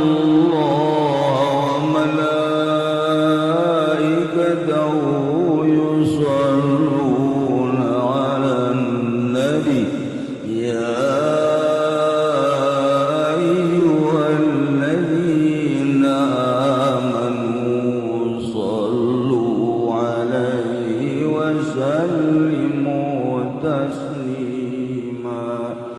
الله وملائكته يصلون على النبي يا أيها الذين آمنوا صلوا عليه وسلموا تسليما.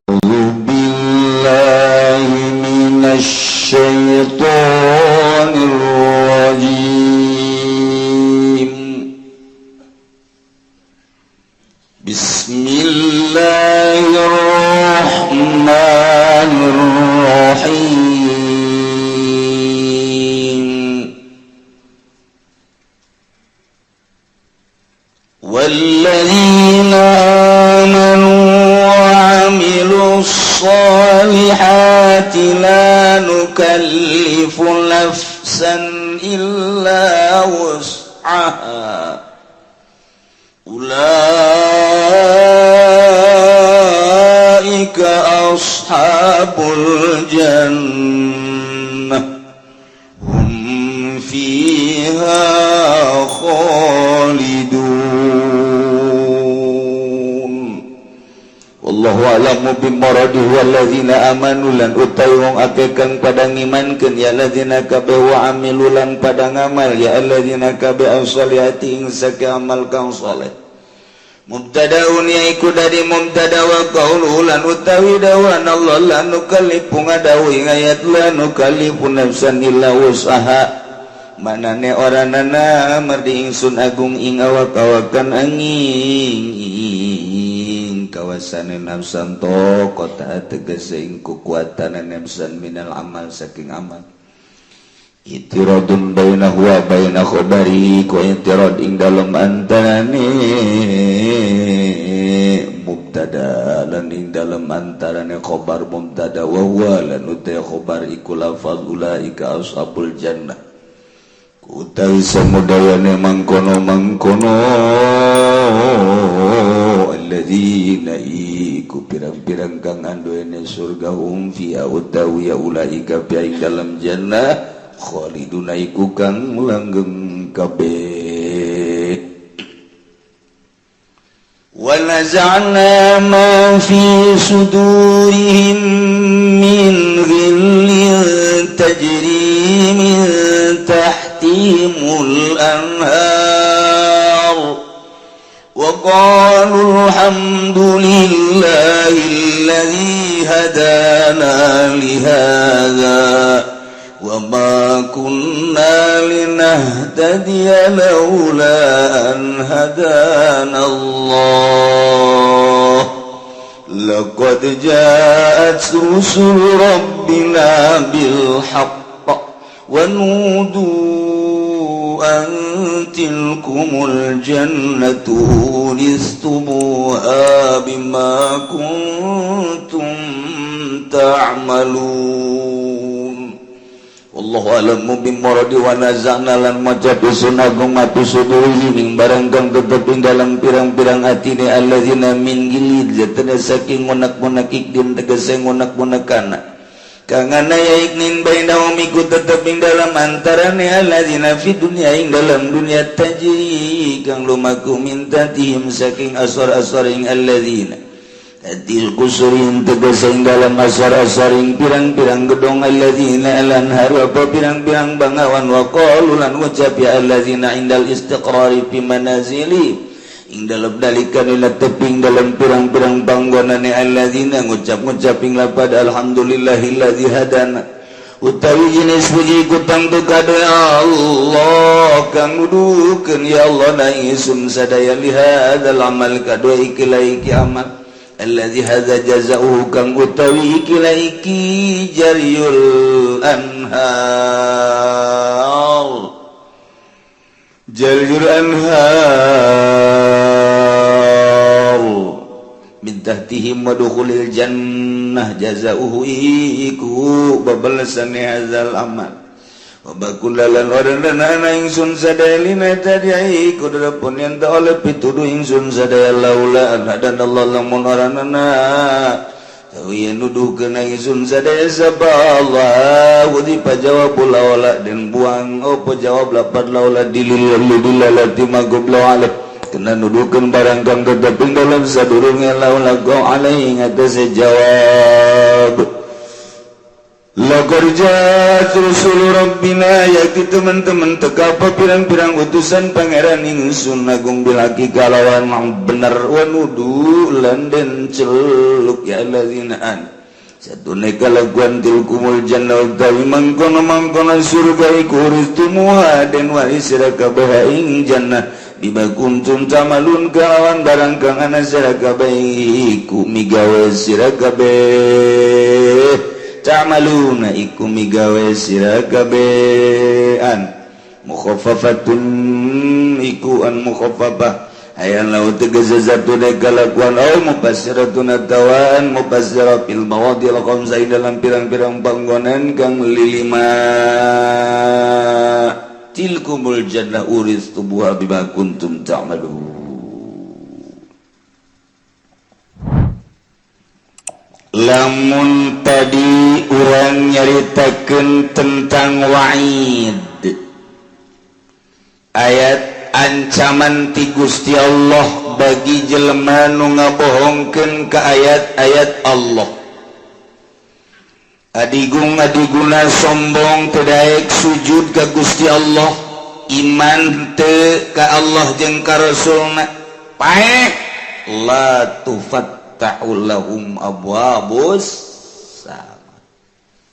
أعوذ بالله من الشيطان الرجيم. بسم الله الرحمن الرحيم. والذين آمنوا وعملوا الصالحات لا نكلف نفسا إلا وسعها أولئك أصحاب الجنة هم فيها خالدون. والله أعلم بمراده. والذين آمنوا lan utawi wong akeh kang pada ngimankeun ya alladzina kabeh, وعملوا lan pada ngamal ya alladzina kabeh, الصالحات ing sake amal kang saleh. مبتدأ yaiku dari mubtada. وقوله lan utawi dawuhan Allah لا نكلف ngadawuh ing ayat لا نكلف نفسا إلا وسعها, manane ora nana mardi ingsun agung ing awak-awakan angin kawasane نفسا طاقتها tegese ing kekuatan نفسا من العمل saking amal. اعتراض بينه وبين خبره ku i'tirad ing dalem antarane mubtada lan ing dalem antarane khobar mubtada. وهو lan utai khobar iku lafaz أولئك أصحاب الجنة utawi samudayane mangkono mangkono الذين iku pirang-pirang kang anduene surga, هم فيها utawi ya أولئك fi ing dalam jannah, خالدون iku kang langgeng kabeh. ونزعنا ما في صدورهم من غل تجري من تحتهم الأنهار وقالوا الحمد لله الذي هدانا لهذا وما كنا لنهتدي لولا أن هدانا الله لقد جاءت رسل ربنا بالحق ونودوا أن تلكم الجنة أورثتموها بما كنتم تعملون. والله أعلم بمراده. ونزعنا lan maca ingsun agung ما في صدورهم ing barang kang tetep ing dalam pirang-pirang atine الذين من غل jatana saking ngunak-ngunak ikdin tegese ngunak-ngunakana kang ana ya iknin بينهم iku tetep ing dalam antarane الذين في الدنيا ing dalam dunia, تجري kang lumaku من تحتهم saking asor-asor ing الذين تحت قصورهم tegese ing dalam asor-asoring pirang-pirang gedong الذين الأنهار apa pirang-pirang bangawan. وقالوا lan ngucap ya الذين عند الاستقرار في منازلهم ing dalam dalikan ila teping dalam pirang-pirang panggonane الذين, ngucap-ngucap ing lapad الحمد لله الذي هدانا utawi jenis puji ku tangtu kade Allah kang nuduhkeun ya Allah na ingsun sadaya لهذا العمل kadua ikilah iki amal الذي هذا جزاؤه kang utawi ikilah iki جري الأنهار جري الأنهار من تحتهم ودخول الجنة جزاؤه iku babalesan هذا العمل. وما كنا lan ora ana ingsun sadaya لنهتدي iku pun yen oleh pituduh ingsun sadaya لولا أن هدانا الله lamun ora ana Nuduhkeun ingsun sadaya sapa Allah di jawab laula dan buang apa jawab lapat laula dilil dilalati magobla alaih kena nuduhkeun barang kang tetep ing dalam sadurunge laula go alaihi ngatasé jawab. Laqad ja'at rusul rabbina, yakti teman-teman teka apa pirang-pirang utusan pangeran ingsun agung bil haqqi kalawan bener, wa nudu lan den celuk, ya allazina an satune kalakuan, tilkumul jannah utawi mangkono-mangkono surga iku, uristumuha den waris sira kabeh ing jannah, bima kuntum ta'malun kalawan barang kang ana sira kabeh iku migawe sira kabeh, ta'maluna iku migawe sira kabehan. Mukhaffafatun iku an mukhaffafah hayan lau tegese satune kalakuan, au mufassiratun atawan mufassira, fil mawadil khamsa dalam pirang-pirang panggonan kang lilima. Tilkumul jannah uristumuha bima kuntum ta'malun. Lamun tadi urang nyaritakeun tentang wa'id, ayat ancaman ti Gusti Allah bagi jelema nu ngabohongkeun ka ayat-ayat Allah, adigung adiguna sombong, teu daek sujud ka Gusti Allah, iman teu ka Allah jeung ka Rasulna, paeh, la tufattahu lahum abwabus sama,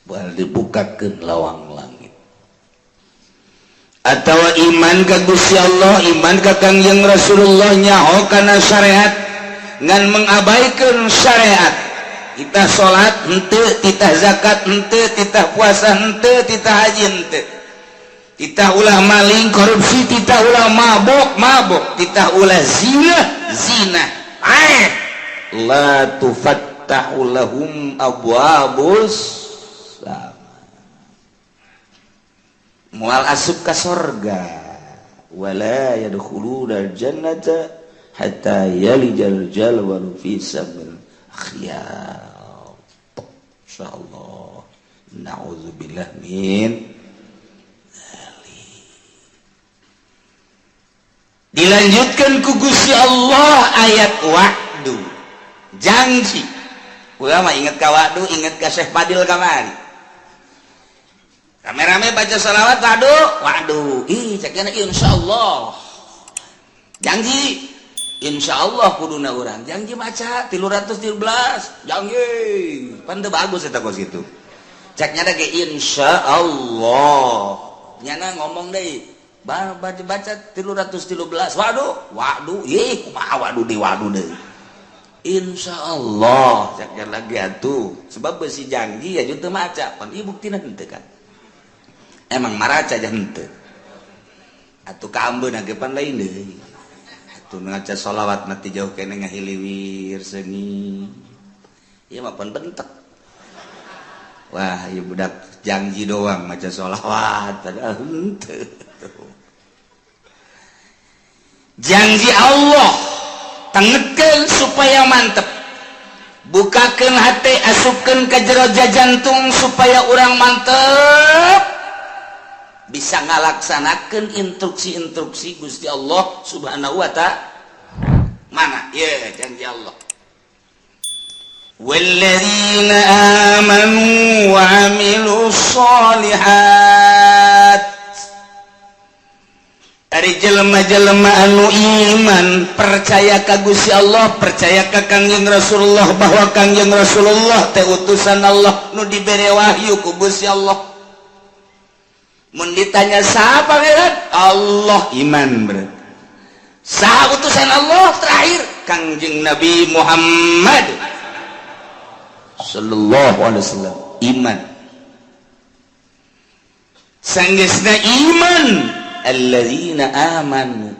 bal dibukakeun lawang langit. Atau iman ka Gusti Allah, iman ka Kangjeng Rasulullah, nyaho kana syariat ngan mengabaikan syariat, kita salat henteu, titah zakat henteu, titah puasa henteu, titah haji henteu, titah ulah maling korupsi, titah ulah mabok mabok, titah ulah zina zina, eh, la tufattahu lahum abwabus sama, moal asup ka sorga, wala yadkhuluna jannata hatta yalijal jalwalu fi samil khiyat. Insyaallah, na'udzubillah min. Dilanjutkan ku Gusti Allah ayat wa'du, janji. Ulama inget ka wa'du, inget ka Syekh Fadil kamari rame-rame baca salawat, wa'du wa'du, ih ceknya insyaallah, janji insyaallah kuduna urang janji maca 313 janji pan teu bagus eta kos kitu. Ceknya ge insyaallah, nyana ngomong deui baca baca 313 waduh waduh, ih kumaha waduh di waduh deui, insyaallah ceknya lagi atuh, sebab besi janji ya teu maca pan ieu buktina henteu kan, emang maraca aja henteu atuh, kaambeuna ge pan lain deui atuh, ngaca sholawat mati jauh kene ngahiliwir seungit ieu mah pan bentek. Wah, ieu budak janji doang maca sholawat padahal henteu. Janji Allah tengekeun supaya mantep, bukakeun hati, asupkeun ke jero jantung supaya urang mantep bisa ngalaksanakeun instruksi-instruksi Gusti Allah Subhanahu wa Ta'ala. Mana ya janji Allah? والذين آمنوا وعملوا الصالحات. Ari jelema-jelema anu iman, percaya ka Gusti Allah, percaya ka Kangjeng Rasulullah, bahwa Kangjeng Rasulullah teh utusan Allah nu dibere wahyu ku Gusti Allah. Mun ditanya siapa pangeran Allah, iman berarti. Saha utusan Allah terakhir? Kangjeng Nabi Muhammad sallallahu alaihi wasallam, iman. Sanggeusna iman, alladzina amanu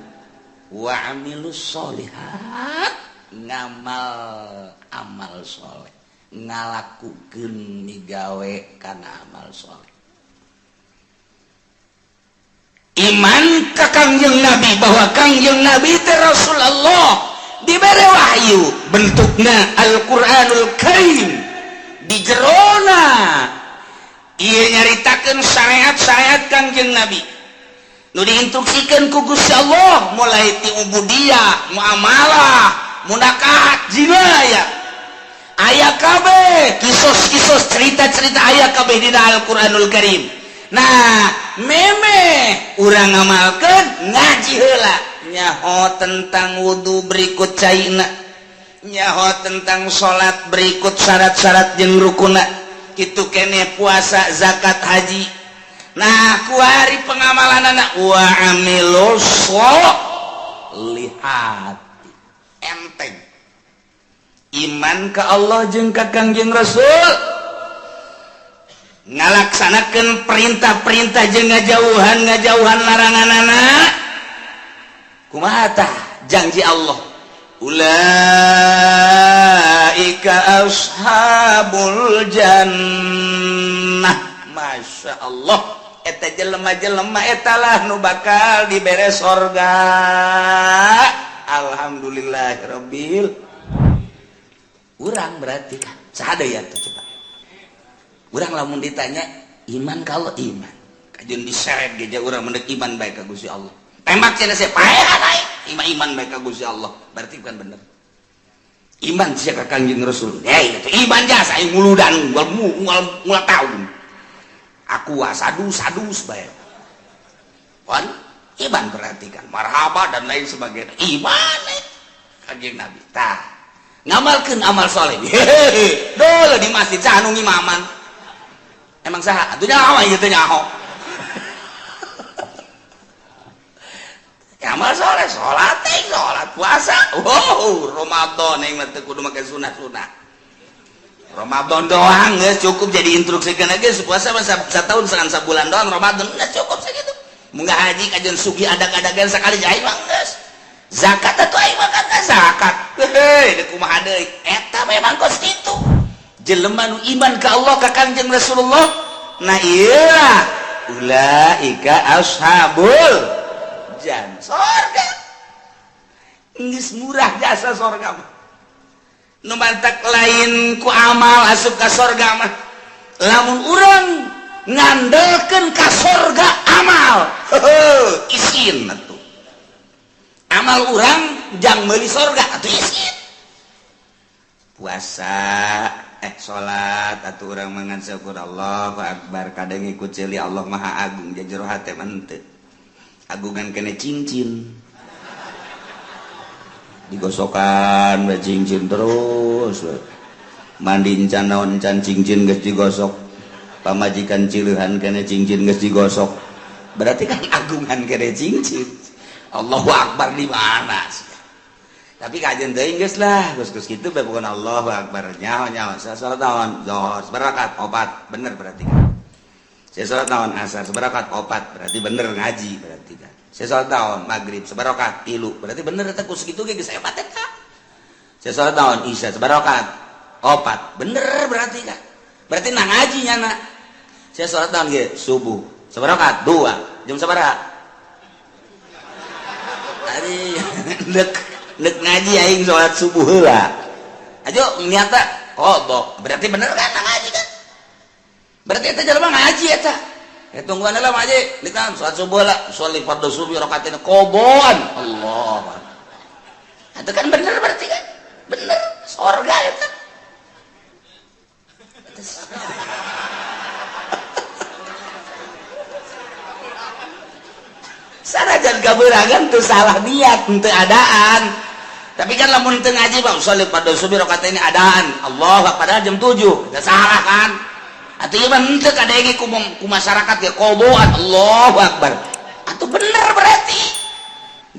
wa amilus solihat, ngamal amal soleh, ngalakukeun migawe kana amal soleh, iman ka Kangjeng Nabi bahwa Kangjeng Nabi teh Rasulullah, diberi wahyu bentukna Al-Qur'anul Karim. Di jerona ieu nyaritakeun syariat-syariat Kangjeng Nabi nu diinstruksikeun ku Gusti Allah, mulai ti ubudiyah, muamalah, munakahat, jinayah, aya kabeh kisos-kisos, cerita-cerita aya kabeh dina Al-Qur'anul Karim. Nah, meme urang ngamalkeun, ngaji heula, nyaho tentang wudu berikut caina, nyaho tentang salat berikut syarat-syarat jeung rukuna, kitu kene puasa, zakat, haji. Nah, kuari pengamalan anak wa amilus lihat enteng iman ke Allah jeung ka Kangjeng Rasul, ngalaksanakeun perintah-perintah jeung ngajauhan larangan. Anak kumaha tah janji Allah? Ulaika ashabul jannah. Masya Allah, eta jelema-jelema etalah nu bakal dibere sorga. Alhamdulillahirabbil. Urang berarti kan saha ya tuh? Coba urang lamun ditanya iman, kalau iman kajeun diseret ge urang mendek iman baik ka Gusti Allah, tembak cenah saya paehan aing iman, iman baik ka Gusti Allah, berarti bukan bener iman sia ka Kangjeng Rasul. Hei, itu iman jasa aing muludan ngual ngual ngual tahun aku sadus sadus bae kan iman, berarti kan marhaba dan lain sebagainya, iman Kangjeng Nabi. Tah, ngamalkeun amal soleh. Hehehe, dulu di masjid saha nu ngimaman? Emang saha atuh nyaho gitu? Nyaho amal soleh, sholat, sholat, puasa. Wow, Ramadan yang mah teu kudu make sunah-sunah, Ramadan doang geus cukup jadi instruksikeun geus. Puasa mah satahun sangan sabulan doang, Ramadan geus cukup segitu. Munggah haji kajeun sugih adag-adagan sakali aing mah geus. Zakat atuh aing mah kan zakat heuh deuk kumaha deui. Eta memang kos kitu jelema nu iman ka Allah, ka Kangjeng Rasulullah. Nah, ieu ulaika ashabul jan sorga. Geus murah jasa sorga mah. Nu mantak lain ku amal asup ka sorga mah. Lamun urang ngandelkeun ka sorga amal, heuh, isin atuh. Amal urang jang meuli sorga atuh isin. Puasa, salat atuh urang mangan syukur Allahu akbar, kadang ikut ceuli Allah Maha Agung, jero hate mah henteu. Agungan kene cincin digosokan we, cincin terus we. Mandi encan naon encan, cincin geus digosok. Pamajikan cileuhan kene, cincin geus digosok. Berarti kan agungan kene cincin. Allahu akbar di mana? Tapi kajian teuing geus lah, geus geus kitu bae bukan Allahu akbar. Nyaho nyaho saya salat naon? Zuhur sabarakat? Opat. Bener berarti kan. Saya salat naon? Asar sabarakat? Opat. Berarti bener ngaji berarti kan. Saya salat naon? Maghrib sabarakat? 3. Berarti bener eta, ku segitu ge geus hebat eta. Saya salat naon? Isya sabarakat? 4. Bener berarti kan. Berarti nah ngaji nyana. Saya salat naon ge? Subuh sabarakat? 2. Jam sabaraha? Ari dek dek ngaji aing salat subuh heula. Ajo niata qada. Berarti bener kan ngaji kan? Berarti eta jelema ngaji eta. Eh, tungguan lah ngaji, dikam salat subuh lah, sholat fardhu subuh rakaatin qadaan. Allah. Itu kan bener berarti kan? Bener, sorga eta. Sanajan kaberangan tuh salah niat untuk adaan. Tapi kan lamun teu ngaji bang, sholat fardhu subuh rakaat ini adaan. Allah, padahal jam 7. Itu salah kan? Atuh ieu mah henteu kadenge ku masyarakat ge qadaan. Allahu akbar. Atuh bener berarti.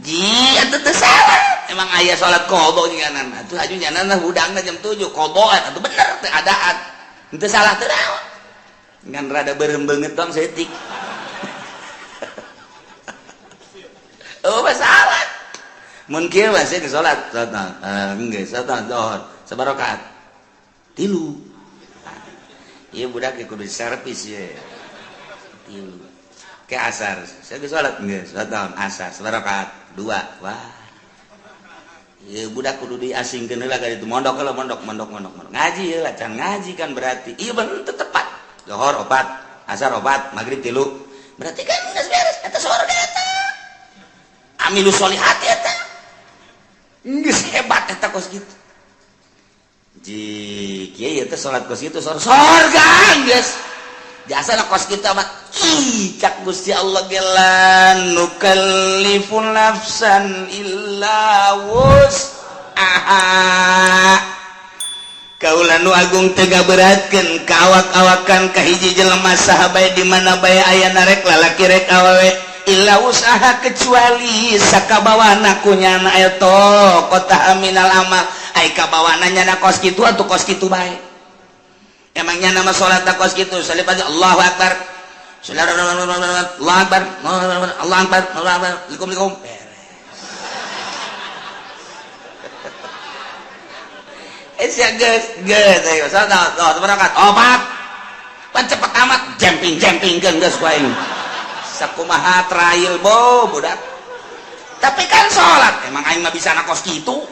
Ji, atuh teu salah. Emang aya salat qada nyanan. Atuh aju nyanan hudangna jam 7 qadaan. Atuh bener teu adaan. Henteu salah teu naon. Ngan rada beureum beungeut doang saeutik. Oh, masalah. Mun kieu mah sih salat, salat geus salat zuhur sabarakat? 3. Ieu budak kudu servis ye. 3. Ke asar, saya geus salat geus, salat naon? Asar sabarakat? 2. Wah. Ya budak kudu diasingkeun heula ka ditu, mondok heula, mondok mondok mondok mondok. Ngaji heula, can ngaji kan berarti. Iya bener tepat. Lohor opat, asar opat, maghrib 3. Berarti kan geus beres eta sorga eta. Amilu sholihat eta. Geus hebat eta kos kitu. Ji kieu teh salat kos kitu sorga geus. Jasa kos kitu mah ih cak Gusti Allah ge la nukallifu nafsan illa wus'aha. Kaula nu agung teu ngaberatkeun ka awak-awakan ka hiji jelema saha bae di mana bae aya, rek lalaki rek awewe, illa usaha kecuali sakabawana ku nyana eta kota minal amal. Ai kabawana nyana kos kitu atuh kos kitu bae. Emangnya nama salat kos kitu salib aja Allahu akbar. Allahu akbar. Allahu akbar. Allahu akbar. Likum likum. Eh sia geus geus ayo salat berangkat opat. Pan cepet amat jemping-jempingkeun geus ku aing. Sakumaha trail bo budak. Tapi kan salat emang aing mah bisa kos kitu.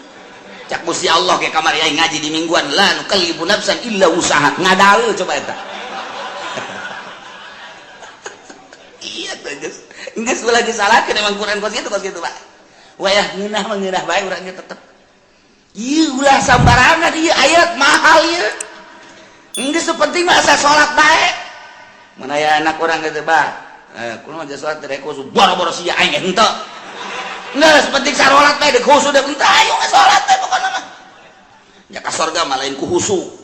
Cak Gusti Allah ke kamari aing ngaji di mingguan la nukallifu nafsan illa usaha. Ngadalil coba eta. Iya tuh geus. Geus ulah disalahkeun emang Quran kos kitu Pak. Wayah ngeunah mah ngeunah bae urang ge tetep. Ieu ulah sambarangan ieu ayat mahal ieu. Geus penting mah asa salat bae. Mun aya anak urang geus bah, kumaha aja salat rek khusu boro-boro sia aing henteu. Geus penting sarolat bae deuk khusu deuk henteu ayo salat bae pokona mah. Ya ka sorga mah lain ku khusu.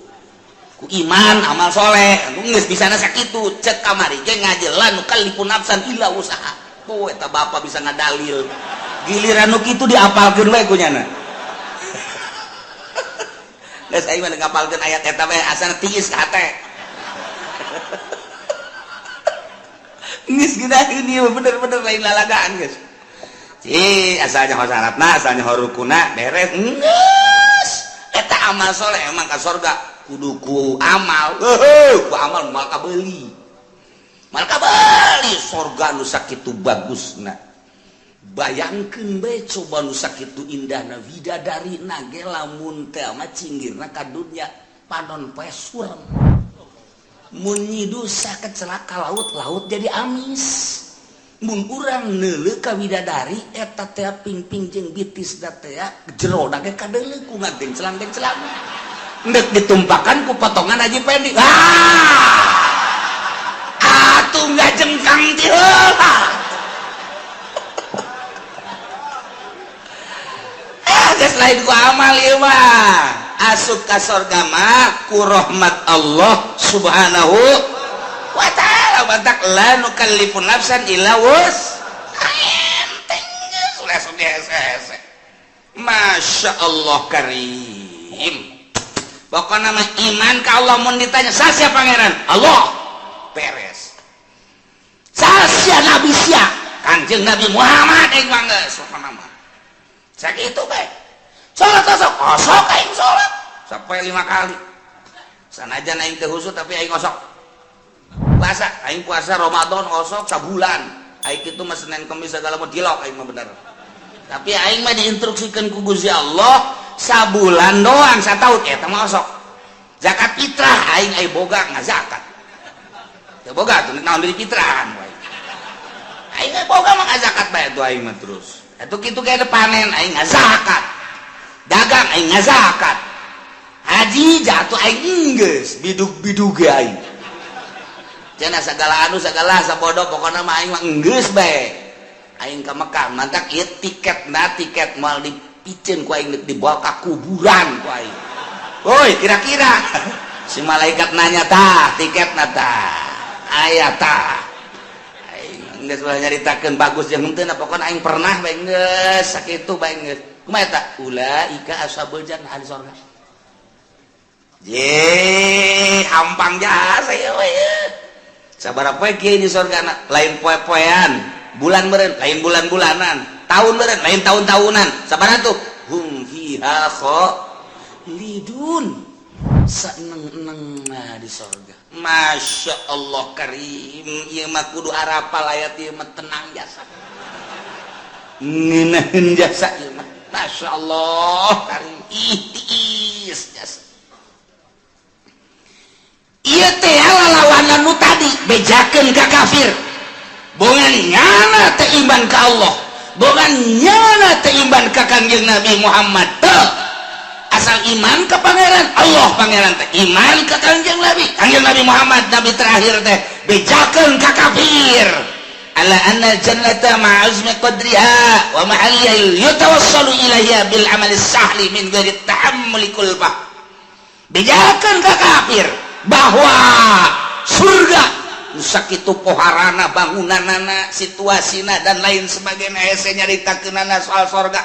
Ku iman amal soleh. Geus bisana sakitu cek kamari ge ngaji la nukallifu nafsan illa usaha. Tuh eta bapa bisa ngadalil. Giliran nu kitu diapalkeun bae ku nyana. Geus aing mah ngapalkeun ayat eta bae asana tiis ka hate. Geus geunaheun ieu bener-bener lain lalagaan geus. Ci asalnya ho syaratna, asalnya ho rukuna beres geus. Eta amal soleh emang ka sorga kudu ku amal. Heuh, ku amal moal kabeuli. Moal kabeuli sorga nu sakitu bagusna. Bayangkeun bae coba nu sakitu indahna widadari na ge lamun teh mah cinggirna ka dunya panon poe surem. Mun nyidusa kecelaka laut, laut jadi amis. Mun urang neuleuh ka widadari eta teh pingping jeung bitis da teh jero na ge kadeuleuh ku ngagenclang-genclang. Endek ditumpakan ku potongan Haji Pendi. Ah! Atuh ngajengkang ti heula. Geus lain ku amal ieu mah. Asup ka sorga mah ku rahmat Allah Subhanahu wa ta'ala. Batak la nukallifu nafsan illa wus. Enteng geus ulah sok dihese-hese. Masya Allah karim. Pokokna mah iman ka Allah mun ditanya sasia pangeran? Allah. Beres. Sasia nabi sia? Kanjeng Nabi Muhammad aing mah geus pokona mah. Sakitu bae. Salat osok, osok aing salat sampai 5 kali. Sanajan aing teu khusyuk tapi aing osok. Puasa, aing puasa Ramadan osok sabulan. Aing kitu mah Senin Kemis segala mah dilok aing mah bener. Tapi aing mah diinstruksikeun ku Gusti Allah sabulan doang sataun eta mah osok. Zakat fitrah aing ai boga ngazakat. Teu boga tuh naon deui fitrahan wae. Aing ai boga mah ngazakat bae tuh aing mah terus. Atuh kitu ge panen aing ngazakat. Dagang aing ngazakat. Haji jatuh aing geus bidug-bidug ge aing. Cenah sagala anu sagala sabodo pokona mah aing mah geus bae. Aing ka Mekah mantak ieu tiketna tiket moal dipiceun ku aing dibawa ka kuburan ku aing. Woi kira-kira si malaikat nanya tah tiketna tah aya tah. Aing geus ulah nyaritakeun bagus jeung henteu pokona aing pernah bae geus sakitu bae geus. Kumaha eta? Ulaika ashabul jannah ahli sorga. Ye, hampang jasa ieu we. Sabaraha poe kieu di sorgana? Lain poe-poean, bulan meureun, lain bulan-bulanan, tahun meureun, lain tahun-tahunan. Sabaraha tuh? Hum fiha khalidun. Saeneng-eneng nah di sorga. Masya Allah karim, ieu mah kudu arapal ayat ieu mah tenang jasa. Ngeunaheun jasa ieu mah. Masya Allah karim tiis jasa. Ieu teh lalawanan nu tadi bejakeun ka kafir. Bongan nyana teh iman ka Allah, bongan nyana teh iman ka Kangjeng Nabi Muhammad teu. Asal iman ke pangeran Allah, pangeran teh iman ke Kangjeng Nabi, Kangjeng Nabi Muhammad nabi terakhir teh bejakeun ka kafir. Ala anna jannata ma'azmi qadriha wa mahalliha yatawassalu ilaiha bil amali sahli min ghairi tahammuli kulfah. Bejakeun ka kafir bahwa surga sakitu poharana, bangunanana, situasina dan lain sebagainya, hese nyaritakeunana soal sorga.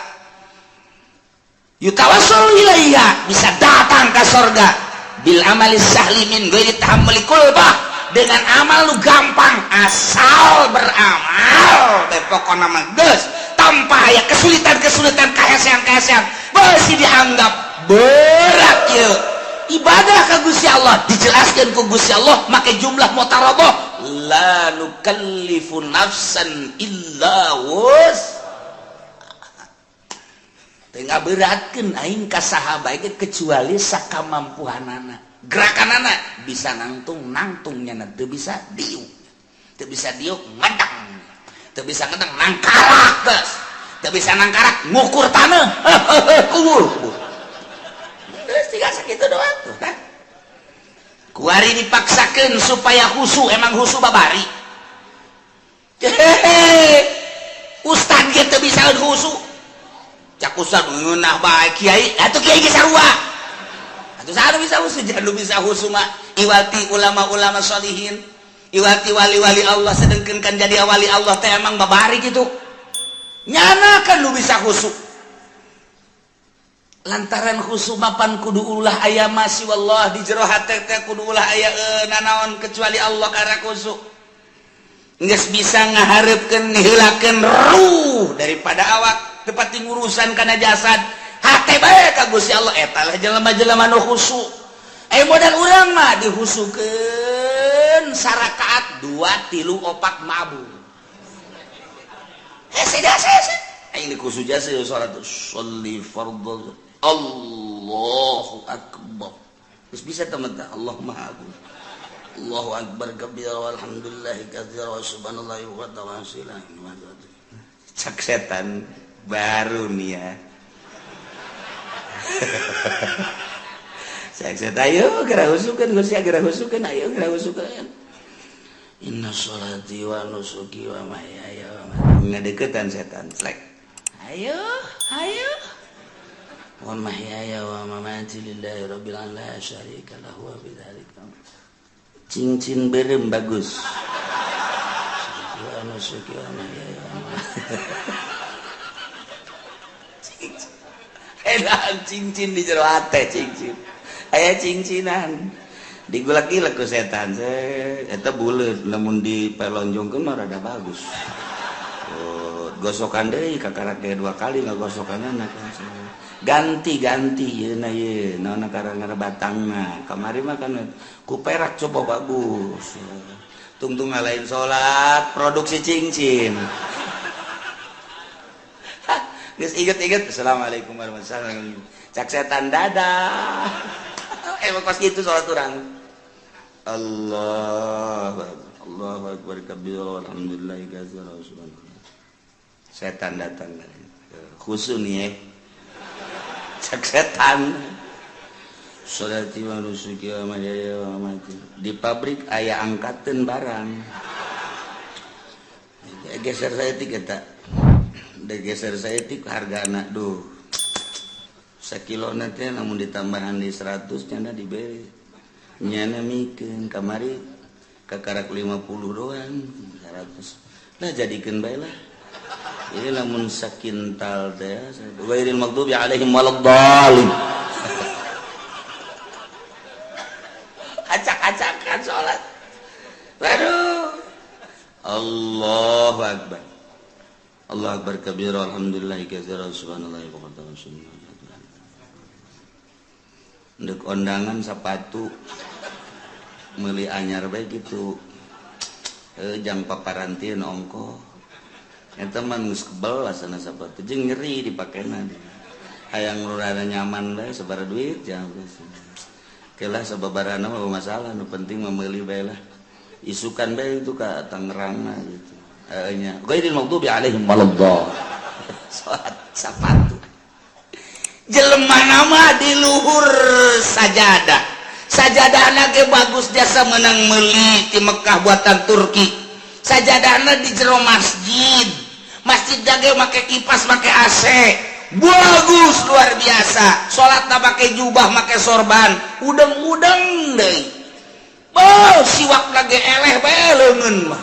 Yutawassalu ilaiha, bisa datang ke sorga, bil amali sahli min ghairi tahammuli kulfah, dengan amal lu gampang, asal beramal deh pokokna mah geus, tanpa aya kesulitan-kesulitan, kahesean-kahesean beusi dianggap berat ieu ibadah ka Gusti Allah. Dijelaskan ku Gusti Allah make jumlah mutaraboh, la nukallifu nafsan illa wus. Teu ngaberatkeun aing ka saha bae kecuali sakamampuhanana. Gerakanana bisa nangtung nangtung, nyana teu bisa diuk, teu bisa diuk ngedang, teu bisa ngedang nangkarak, geus teu bisa nangkarak ngukur taneuh, kubur kubur. Geus tiga sakitu doang tuh kan. Kuari dipaksakeun supaya khusu, emang khusu babari. Hehehe, ustad ge teu bisa khusu. Cak ustad ngeunah bae kiai, atuh kiai ge sarua. Atuh saha nu bisa khusu? Jangan nu bisa khusu mah iwati ulama-ulama sholihin, iwati wali-wali Allah. Sedengkeun kan jadi wali Allah teh emang babari gitu. Nyana kan nu bisa khusu. Lantaran khusu mapan kudu ulah aya masih wallah di jero hate teh, kudu ulah aya nanaon kecuali Allah karena khusu. Geus bisa ngahareupeun ngiheulakeun ruh daripada awak, tepati ngurusan kana jasad, hate bae ka Gusti Allah. Eta lah jelema-jelema nu khusu. Eh, modal urang mah dihusukeun sarakaat 2 3 4 mabur. Hese jasa hese. Aing dikhusu jasa salat sholli fardhu, Allahu akbar. Terus bisa teman Allah Maha Agung. Allahu akbar kabira walhamdulillahi katsira wa subhanallahi wa ta'ala. Cak setan baru nih ya. Cak setan, ayo geura husukeun geus ya, geura husukeun, ayo geura husukeun. Inna sholati wa nusuki wa mahyaya wa mamati. Ngadeukeutan setan plek. Ayo, ayo. Wa mahyaya wa mamati lillahi rabbil alamin la syarika lahu wa bidzalika. Cincin berem bagus. Wa nusuki wa mahyaya wa mamati. Edan cincin di jero hate, cincin. Aya cincinan. Digulak-gilak ku setan. Eta buleut lamun dipelonjongkeun mah rada bagus. Oh, gosokan deui kakarak ge 2 kali ngagosokanana. Ganti-ganti yeuna ye naon karang batangna. Kamari mah kan ku perak, coba bagus. Tungtung ngalain salat produksi cincin. Geus inget-inget, assalamualaikum warahmatullahi wabarakatuh. Cak setan, dadah. Emang pas gitu salat urang. Allah Allahu akbar kabira walhamdulillahi katsira wa subhanallah. Setan datang. Khusu nih ya. Cak setan. Sholati wa nusuki wa mahyaya wa mamati. Di pabrik aya angkateun barang. Geser saya tiga tak. Geser saya tik harga anak duh sakilo nanti, namun ditambahan di 100 nyana diberi, nyana mikeun kamari kakarak 50 doang 100 lah, jadikeun bae lah. Ini lamun sakintal teh ghairil maghdubi alaihim waladdallin. Acak-acakan salat. Waduh, Allahu akbar, Allah akbar kabira alhamdulillah katsira subhanallahi wa bihamdihi. Ndek ondangan sepatu meuli anyar bae gitu. Jang paparantin ongko. Eta mah geus kebel asana sapatu jeung nyeri dipakena. Hayang nu rada nyaman bae sabaraha duit jangan. Oke lah, sababarana mah masalah, nu penting meuli bae lah. Isukan bae itu ka Tangerang mah gitu. Heeh nya. Ghairil maghdubi alaihim waladdallin. Salat sapatu. Jelema nama di luhur sajadah. Sajadahna ge bagus, jasa menang meuli di Mekah buatan Turki. Sajadahna di jero masjid. Masjid ge make kipas, make AC. Bagus luar biasa. Salat make jubah, make sorban, udeng-udeng deui. Oh, siwak lagi eleh bae leungeun mah.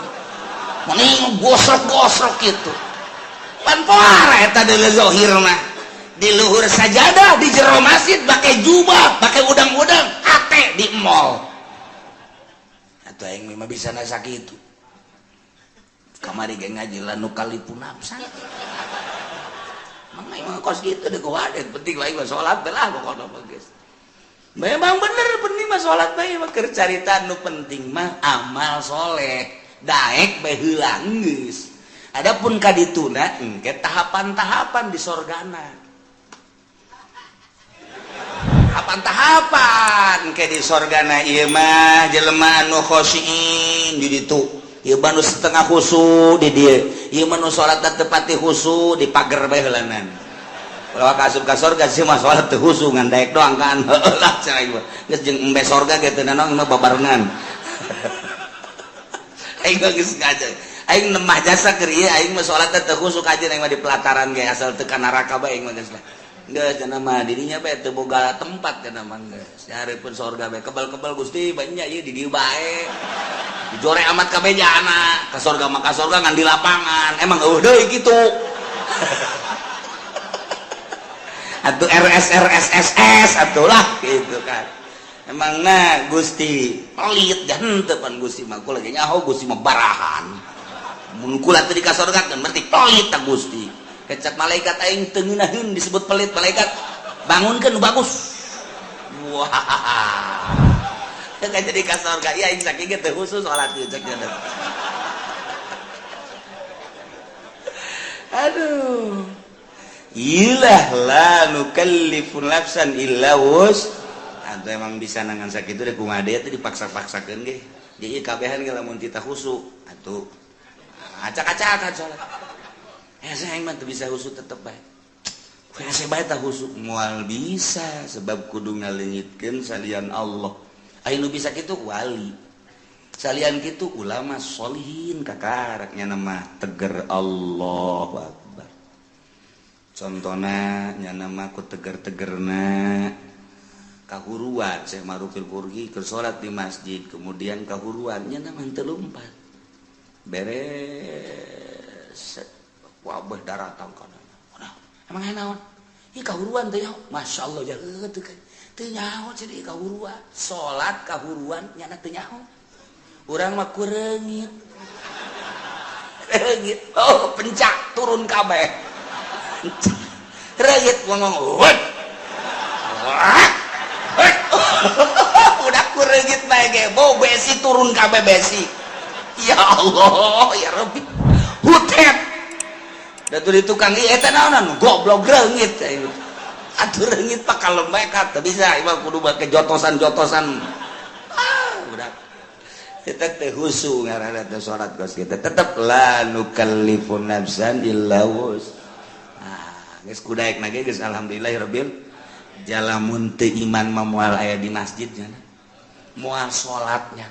Mending gosok-gosok gitu. Pan pohara eta deui zahir mah. Di luhur sajadah di jero masjid pakai jubah, pakai udang-udang, hate di mall. Atuh aing mah bisa nasa kitu. Kamari ge ngaji la nukallifu nafsan. Mang aing mah kos kitu deh kuwadet, penting lain mah salat bae lah pokona mah geus. Memang bener penting mah salat bae mah, keur carita nu penting mah amal soleh. Daek bae heula geus. Adapun kadituna engke tahapan-tahapan di sorgana. Tahapan-tahapan ke di sorgana ieu mah jelema anu khosyiin di ditu. Ieu mah nu setengah khusu di dieu. Ieu mah nu salat teu pati khusu di pager bae heulanan. Ulah ka asup ka sorga sih mah salat teu khusu ngan daek doang kan. Heueuh lah cenah ieu. Geus jeung embe sorga ge teu nanaon mah babarengan. Aing mah geus ngaji. Aing nemah jasa keur ieu, aing mah salat teu khusu kajian, aing mah di pelataran ge asal teu ka neraka bae aing mah geus lah. Geus cenah mah dirinya bae teu boga tempat cenah mah geus. Nyaripun sorga bae kebal-kebal Gusti banyak ieu di dieu bae. Dijore amat kabeh jana ka sorga mah ka sorga ngan di lapangan. Emang eueuh deui kitu. Atuh RS RS SS atuh lah gitu kan. Emang nah Gusti pelit dan henteu pan Gusti mah kula ge nyaho Gusti mah barahan. Mun kula teu dikasorgakeun berarti pelit ta Gusti. Kecap malaikat aing teu ngeunaheun disebut pelit malaikat. Bangunkeun nu bagus. Wah. Teu jadi ka sorga ieu aing sakieu ge teu khusus salat ieu cek nya. Aduh. Ilah la nukallifu nafsan illa wus. Atau emang bisa nangan sakitu deh kumaha deui teh dipaksa-paksakeun ge. Jadi kabehan ge lamun tita khusu atuh acak-acakan salat. Hese aing mah teu bisa khusu tetep bae. Hese bae tah khusu moal bisa sebab kudu ngaleungitkeun salian Allah. Aya nu bisa kitu wali. Salian kitu ulama sholihin kakaraknya nama teger Allahu Akbar. Contohna nya nama ku teger-tegerna kahuruan Syekh Ma'rufil Karhi keur salat di masjid kemudian kahuruan nya nama teu lumpat. Beres wabah daratang kana. Emang aya naon? Ih kahuruan teh nyaho. Masya Allah ya teu teu nyaho jadi kahuruan. Salat kahuruan nyana teu nyaho. Urang mah ku reungit. Reungit. Oh, pencak turun kabeh. Reungit ngomong. Wah. Udah ku reungit bae ge bau besi turun kabeh besi. Ya Allah, ya Rabbi. Hutet. Da tuh di tukang ieu eta naonan goblok reungit. Atuh reungit pak kalau mereka teu bisa ieu mah kudu make jotosan-jotosan. Ah, udah. Kita teh khusu ngaranna teh salat kos kita tetep la nukallifu nafsan illa wus. Ah, geus kudaek na ge geus alhamdulillahirabbil jalamun teu iman mah moal aya di masjid nya. Moal salat nya.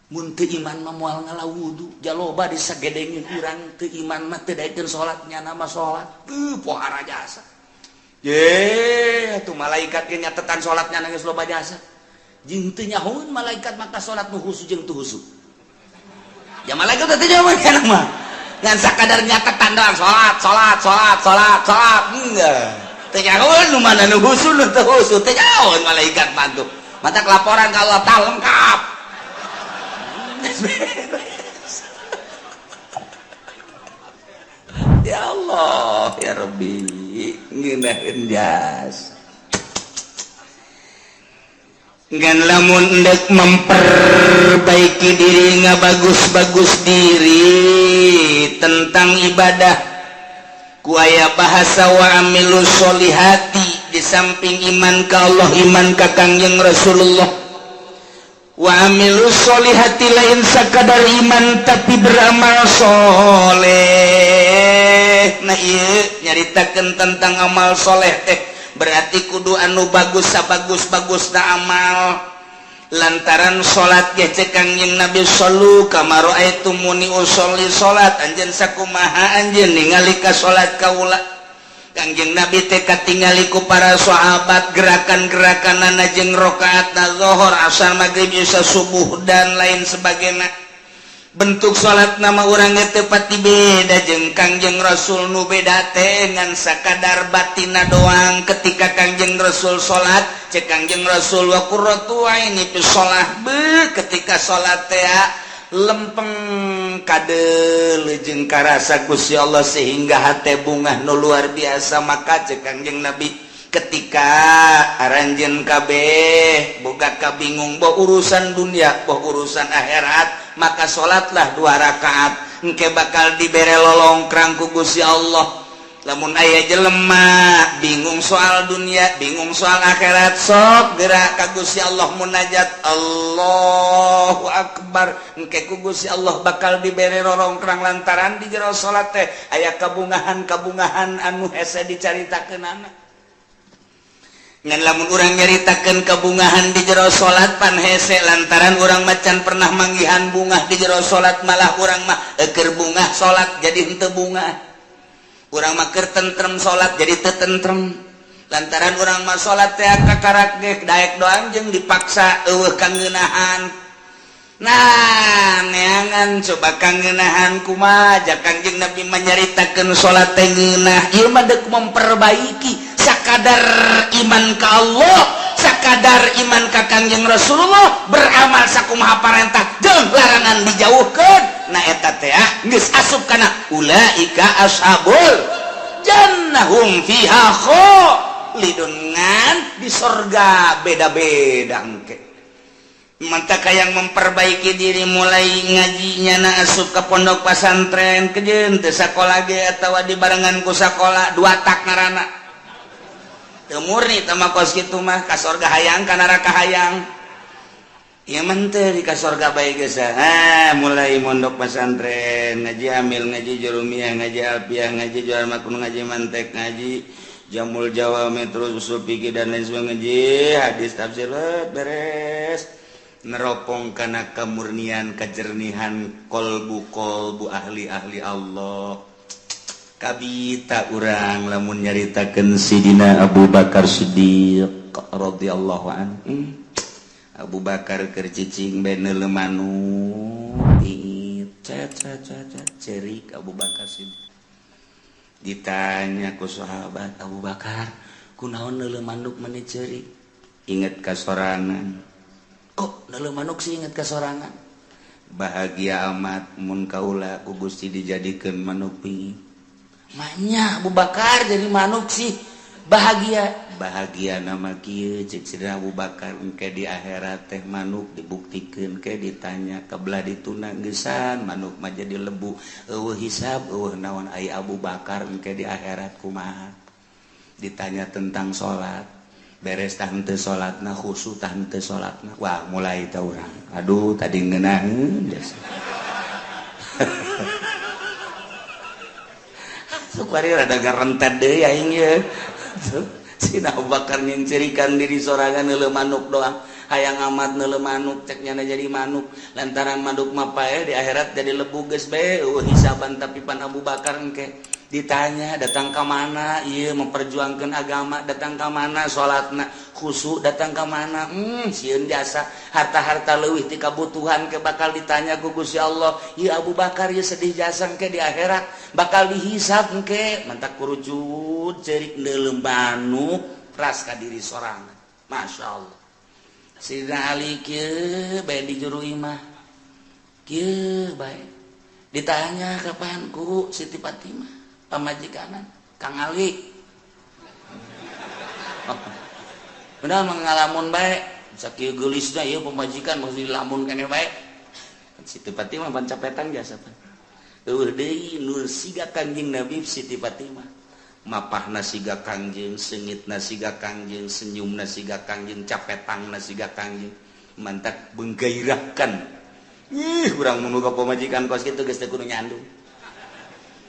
Mun teu iman mah moal ngala wudu, jaloba disagedengin urang teu iman mah teu daekeun salat nya mah salat. Teu pohara jasa. Ye, atuh malaikat ge nyatetan salatnya geus loba jasa. Jeung teu nyahoeun malaikat maka salat nu khusu jeung teu khusu. Ya malaikat teh teu nyahoeun mah. Ngan sakadar nyatetan doang salat, salat, salat, salat, salat. Enggak. Teu nyahoeun nu mana nu khusu nu teu khusu, teu nyahoeun malaikat mah tuh. Mata laporan ka Allah tah lengkap. Ya Allah, ya Rabbi, ngeunaheun jas. Ngan lamun endek memperbaiki diri ngabagus-bagus diri tentang ibadah Ku aya bahasa wa amilu sholihati, di samping iman ka Allah, iman ka Kangjeng Rasulullah, wa amilu sholihati, lain sakadar iman tapi beramal soleh. Nah, ieu nyaritakeun tentang amal soleh teh berarti kudu anu bagus, sabagus-bagus na amal, lantaran salat ge cek Kangjeng Nabi, "Shallu kama raaitumuni usolli." Salat anjeun sakumaha anjeun ningali ka salat kaula. Kangjeng Nabi teh katingali ku para sahabat gerakan-gerakan jeung rakaatna zuhur, asar, maghrib, isya, subuh, dan lain sebagainya. Bentuk salat nama urang teh pati beda jeung Kangjeng Rasul. Nu beda teh ngan sakadar batina doang. Ketika Kangjeng Rasul salat, cek Kangjeng Rasul, "Wa qurratu aini fi shalah." Be, ketika salat teh lempeng kade jeung karasa Gusti Allah sehingga hate bungah nu luar biasa. Maka cek Kangjeng Nabi, ketika aranjeun kabeh boga kabingung, boh urusan dunia, boh urusan akhirat, maka salatlah dua rakaat, engke bakal dibere lolongkrang ku Gusti Allah. Lamun aya jelema bingung soal dunia, bingung soal akhirat, sok gerak ka Gusti Allah, munajat, Allahu Akbar, engke ku Gusti Allah bakal dibere rorongkrang, lantaran di jero salat teh aya kabungahan-kabungahan anu hese dicaritakeunana. Ngan lamun urang nyaritakeun kabungahan di jero salat pan hese, lantaran urang macan pernah manggihan bungah di jero salat. Malah urang mah eker bungah salat jadi henteu bungah, urang mah keur tentrem salat jadi teu tentrem, lantaran urang mah salat teh kakarak ge daek doang jeung dipaksa, eueuh kangeunahan. Nah, neangan coba kangeunahan kumaha. Ja Kangjeng Nabi menyaritakeun salat teh ngeunah. Ieu mah deuk memperbaiki sakadar iman ka Allah, sakadar iman ka Kangjeng Rasulullah, beramal sakumaha parentah jeung larangan dijauhkeun. Nah, eta teh geus asup kana ulaika ashabul jannah hum fiha khalidun. Ngan di sorga beda-beda engke. Mantap yang memperbaiki diri, mulai ngajinya na asup ke pondok pesantren kejen teu sakola ge atawa dibarengan ku sakola, dua tak ngarana teu murni teh mah. Kos kitu mah ka sorga hayang, ka neraka hayang. Ieu mah teu di ka sorga bae geus. Ah, mulai mondok pesantren, ngaji amil, ngaji jurumiyah, ngaji alfiah, ngaji jual makun, ngaji mantek, ngaji jamul jawami, terus usul fikih dan lain sebagainya, ngaji hadis, tafsir, beres, neropong karena kemurnian, kejernihan kolbu kolbu ahli-ahli Allah. Kabita urang lamun nyaritakeun Sidina Abu Bakar Siddiq radhiyallahu anhu. Abu Bakar keur cicing bae neuleu manuk, cet cet cet, cerik Abu Bakar Siddiq. Ditanya ku sahabat, "Abu Bakar, kunaon neuleu manuk meni cerik?" "Inget ka sorangan." "Kok neuleu manuk sih inget ka sorangan?" "Bahagia amat mun kaula ku Gusti dijadikeun manuk pingin." "Manya Abu Bakar jadi manuk sih bahagia?" "Bahagia nama kieu," cek Sidina Abu Bakar, "engke di akhirat teh manuk dibuktikeun ke ditanya kebelah dituna geusan, manuk mah jadi lebu, eueuh hisab, eueuh naon. Ai Abu Bakar engke di akhirat kumaha? Ditanya tentang salat, beres tah henteu salatna, khusyuk tah henteu salatna?" Wah, mulai tah urang, aduh, tadi ngeunaheun jasa. Sok bari rada ngarentet deui aing ye. Sina Abu Bakar nyerikan diri sorangan, neuleu manuk doang, hayang amat neuleu manuk, cek nyana jadi manuk, lantaran manuk mah paeh, di akhirat jadi lebu, geus bae eueuh hisaban. Tapi pan Abu Bakar engke ditanya, datang ke mana iya memperjuangkan agama, datang ke mana salatna khusyuk, datang ke mana sieun jasa harta-harta leuwih ti kabutuhan, ke bakal ditanya ku Gusti Allah. Ieu Abu Bakar ieu sedih jasa, ke di akhirat bakal dihisab engke. Mantak kurucut cerik neuleu manuk ras ka diri sorangan. Masya Allah. Sidina Ali kieu bae di juru imah, kieu bae, ditanya kapan ku Siti Fatimah pamajikanan, "Kang Ali, benar mengalamun bae sakieu geulisna ieu pamajikan, mesti dilamun keneh bae?" Siti Fatimah pan capetan jasa pan eueuh deui nu siga Kanjeng Nabi. Siti Fatimah Mapahna siga Kangjeng, sengitna siga Kangjeng, senyumna siga Kangjeng, capetangna siga Kangjeng. Mantak menggairahkan. Ih, urang mun boga pamajikan kos kitu geus teu kudu nyandung.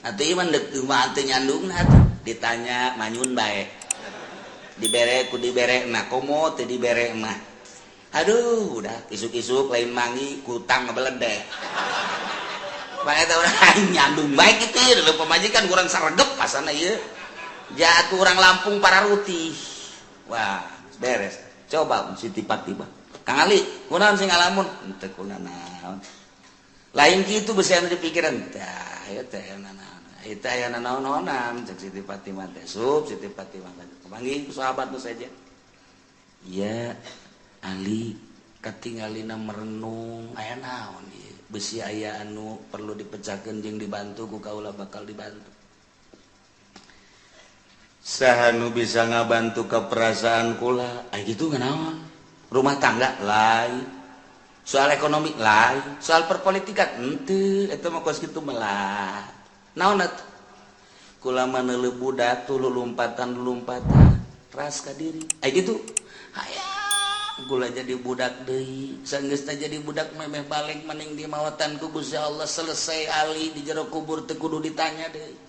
Atuh ieu mah deuk mah teu nyandungna atuh. Ditanya manyun bae. Dibere ku dibere nah komo teu dibere mah. Aduh, udah isuk-isuk lain mangi kutang ngebeledek. Bae teh urang nyandung bae kitu ieu pamajikan kurang saregep pasana ieu. Jatuh orang Lampung para rutih. Wah, beres. Coba Siti Fatimah. Kang Ali, kunaon sing ngalamun? Henteu kunaon. Lain kitu besi anu di pikiran. Tah, ieu teh naon. Ieu teh aya naon-naonan cek Siti Fatimah teh. Sup Siti Fatimah teh. Kepanggih ku sahabat nu saja. Iya, Ali katingalina merenung aya naon ieu. Besi aya anu perlu dipecahkeun jeung dibantu ku kaula bakal dibantu. Saha nu bisa ngabantu ke perasaan kula? Ay gitu naon? Rumah tangga lain, soal ekonomi lain, soal perpolitikan henteu, eta mah kos kitu melah. Naon atuh? Kula mah neuleuh budak tuh lulumpatan-lulumpatan, ras ka diri. Ay gitu. Hayang kula jadi budak deui, sanggeusna jadi budak memeh balik maning di mawatan ku Gusti Allah selesai ali di jero kubur teu kudu ditanya deui.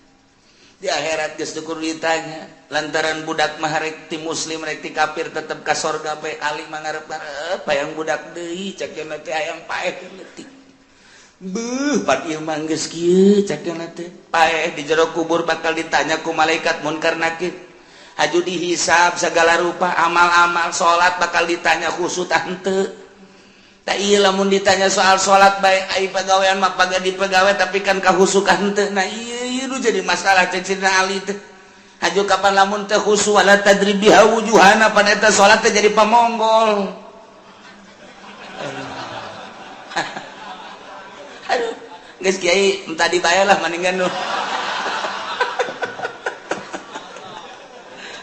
Di akhirat geus teu kudu ditanya lantaran budak mah rek ti muslim rek ti kafir tetep ka sorga bae. Ali mah ngarep-ngarep hayang budak deui cek teh hayang paeh leutik beuh pan ieu mah geus kieu cek teh paeh di jero kubur bakal ditanya ku malaikat munkar nakir haju dihisab segala rupa amal-amal salat bakal ditanya khusyuk henteu. Tak iya lamun ditanya soal salat bae ai pagawean mah paga di pagawe tapi kan kahusukan henteu. Nah iya ieu jadi masalah cek Sidina Ali teh. Haju kapan lamun teh khusu wala tadrib biha wujuhana pan eta salat teh jadi pamonggol. Aduh, geus kiai entah dibayar lah mendingan nu.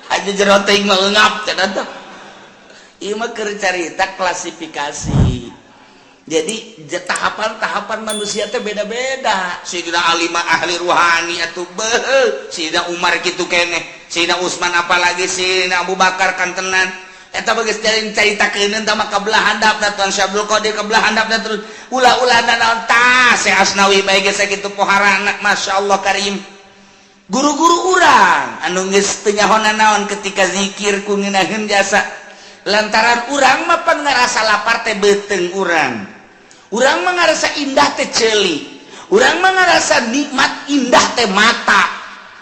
Haju jero teuing mah eungap cenah teh. Ieu mah keur carita klasifikasi. Jadi tahapan-tahapan manusia teh beda-beda. Sayyidina Ali mah ahli ruhani atuh beuh, Sayyidina Umar kitu keneh, Sayyidina Utsman apalagi Sayyidina Abu Bakar kantenan. Eta geus caritakeun tah mah kabelah handapna Tuan Syekh Abdul Qadir kabelah handapna terus ulah-ulah naon tah Syekh Asnawi bae geus sakitu poharana masyaallah karim. Guru-guru urang anu geus teu nyaho naon ketika zikir ku ngeunaheun jasa. Lantaran urang mah pan ngarasa lapar teh beuteung urang. Urang mah ngarasa indah teh ceuli. Urang mah ngarasa nikmat indah teh mata.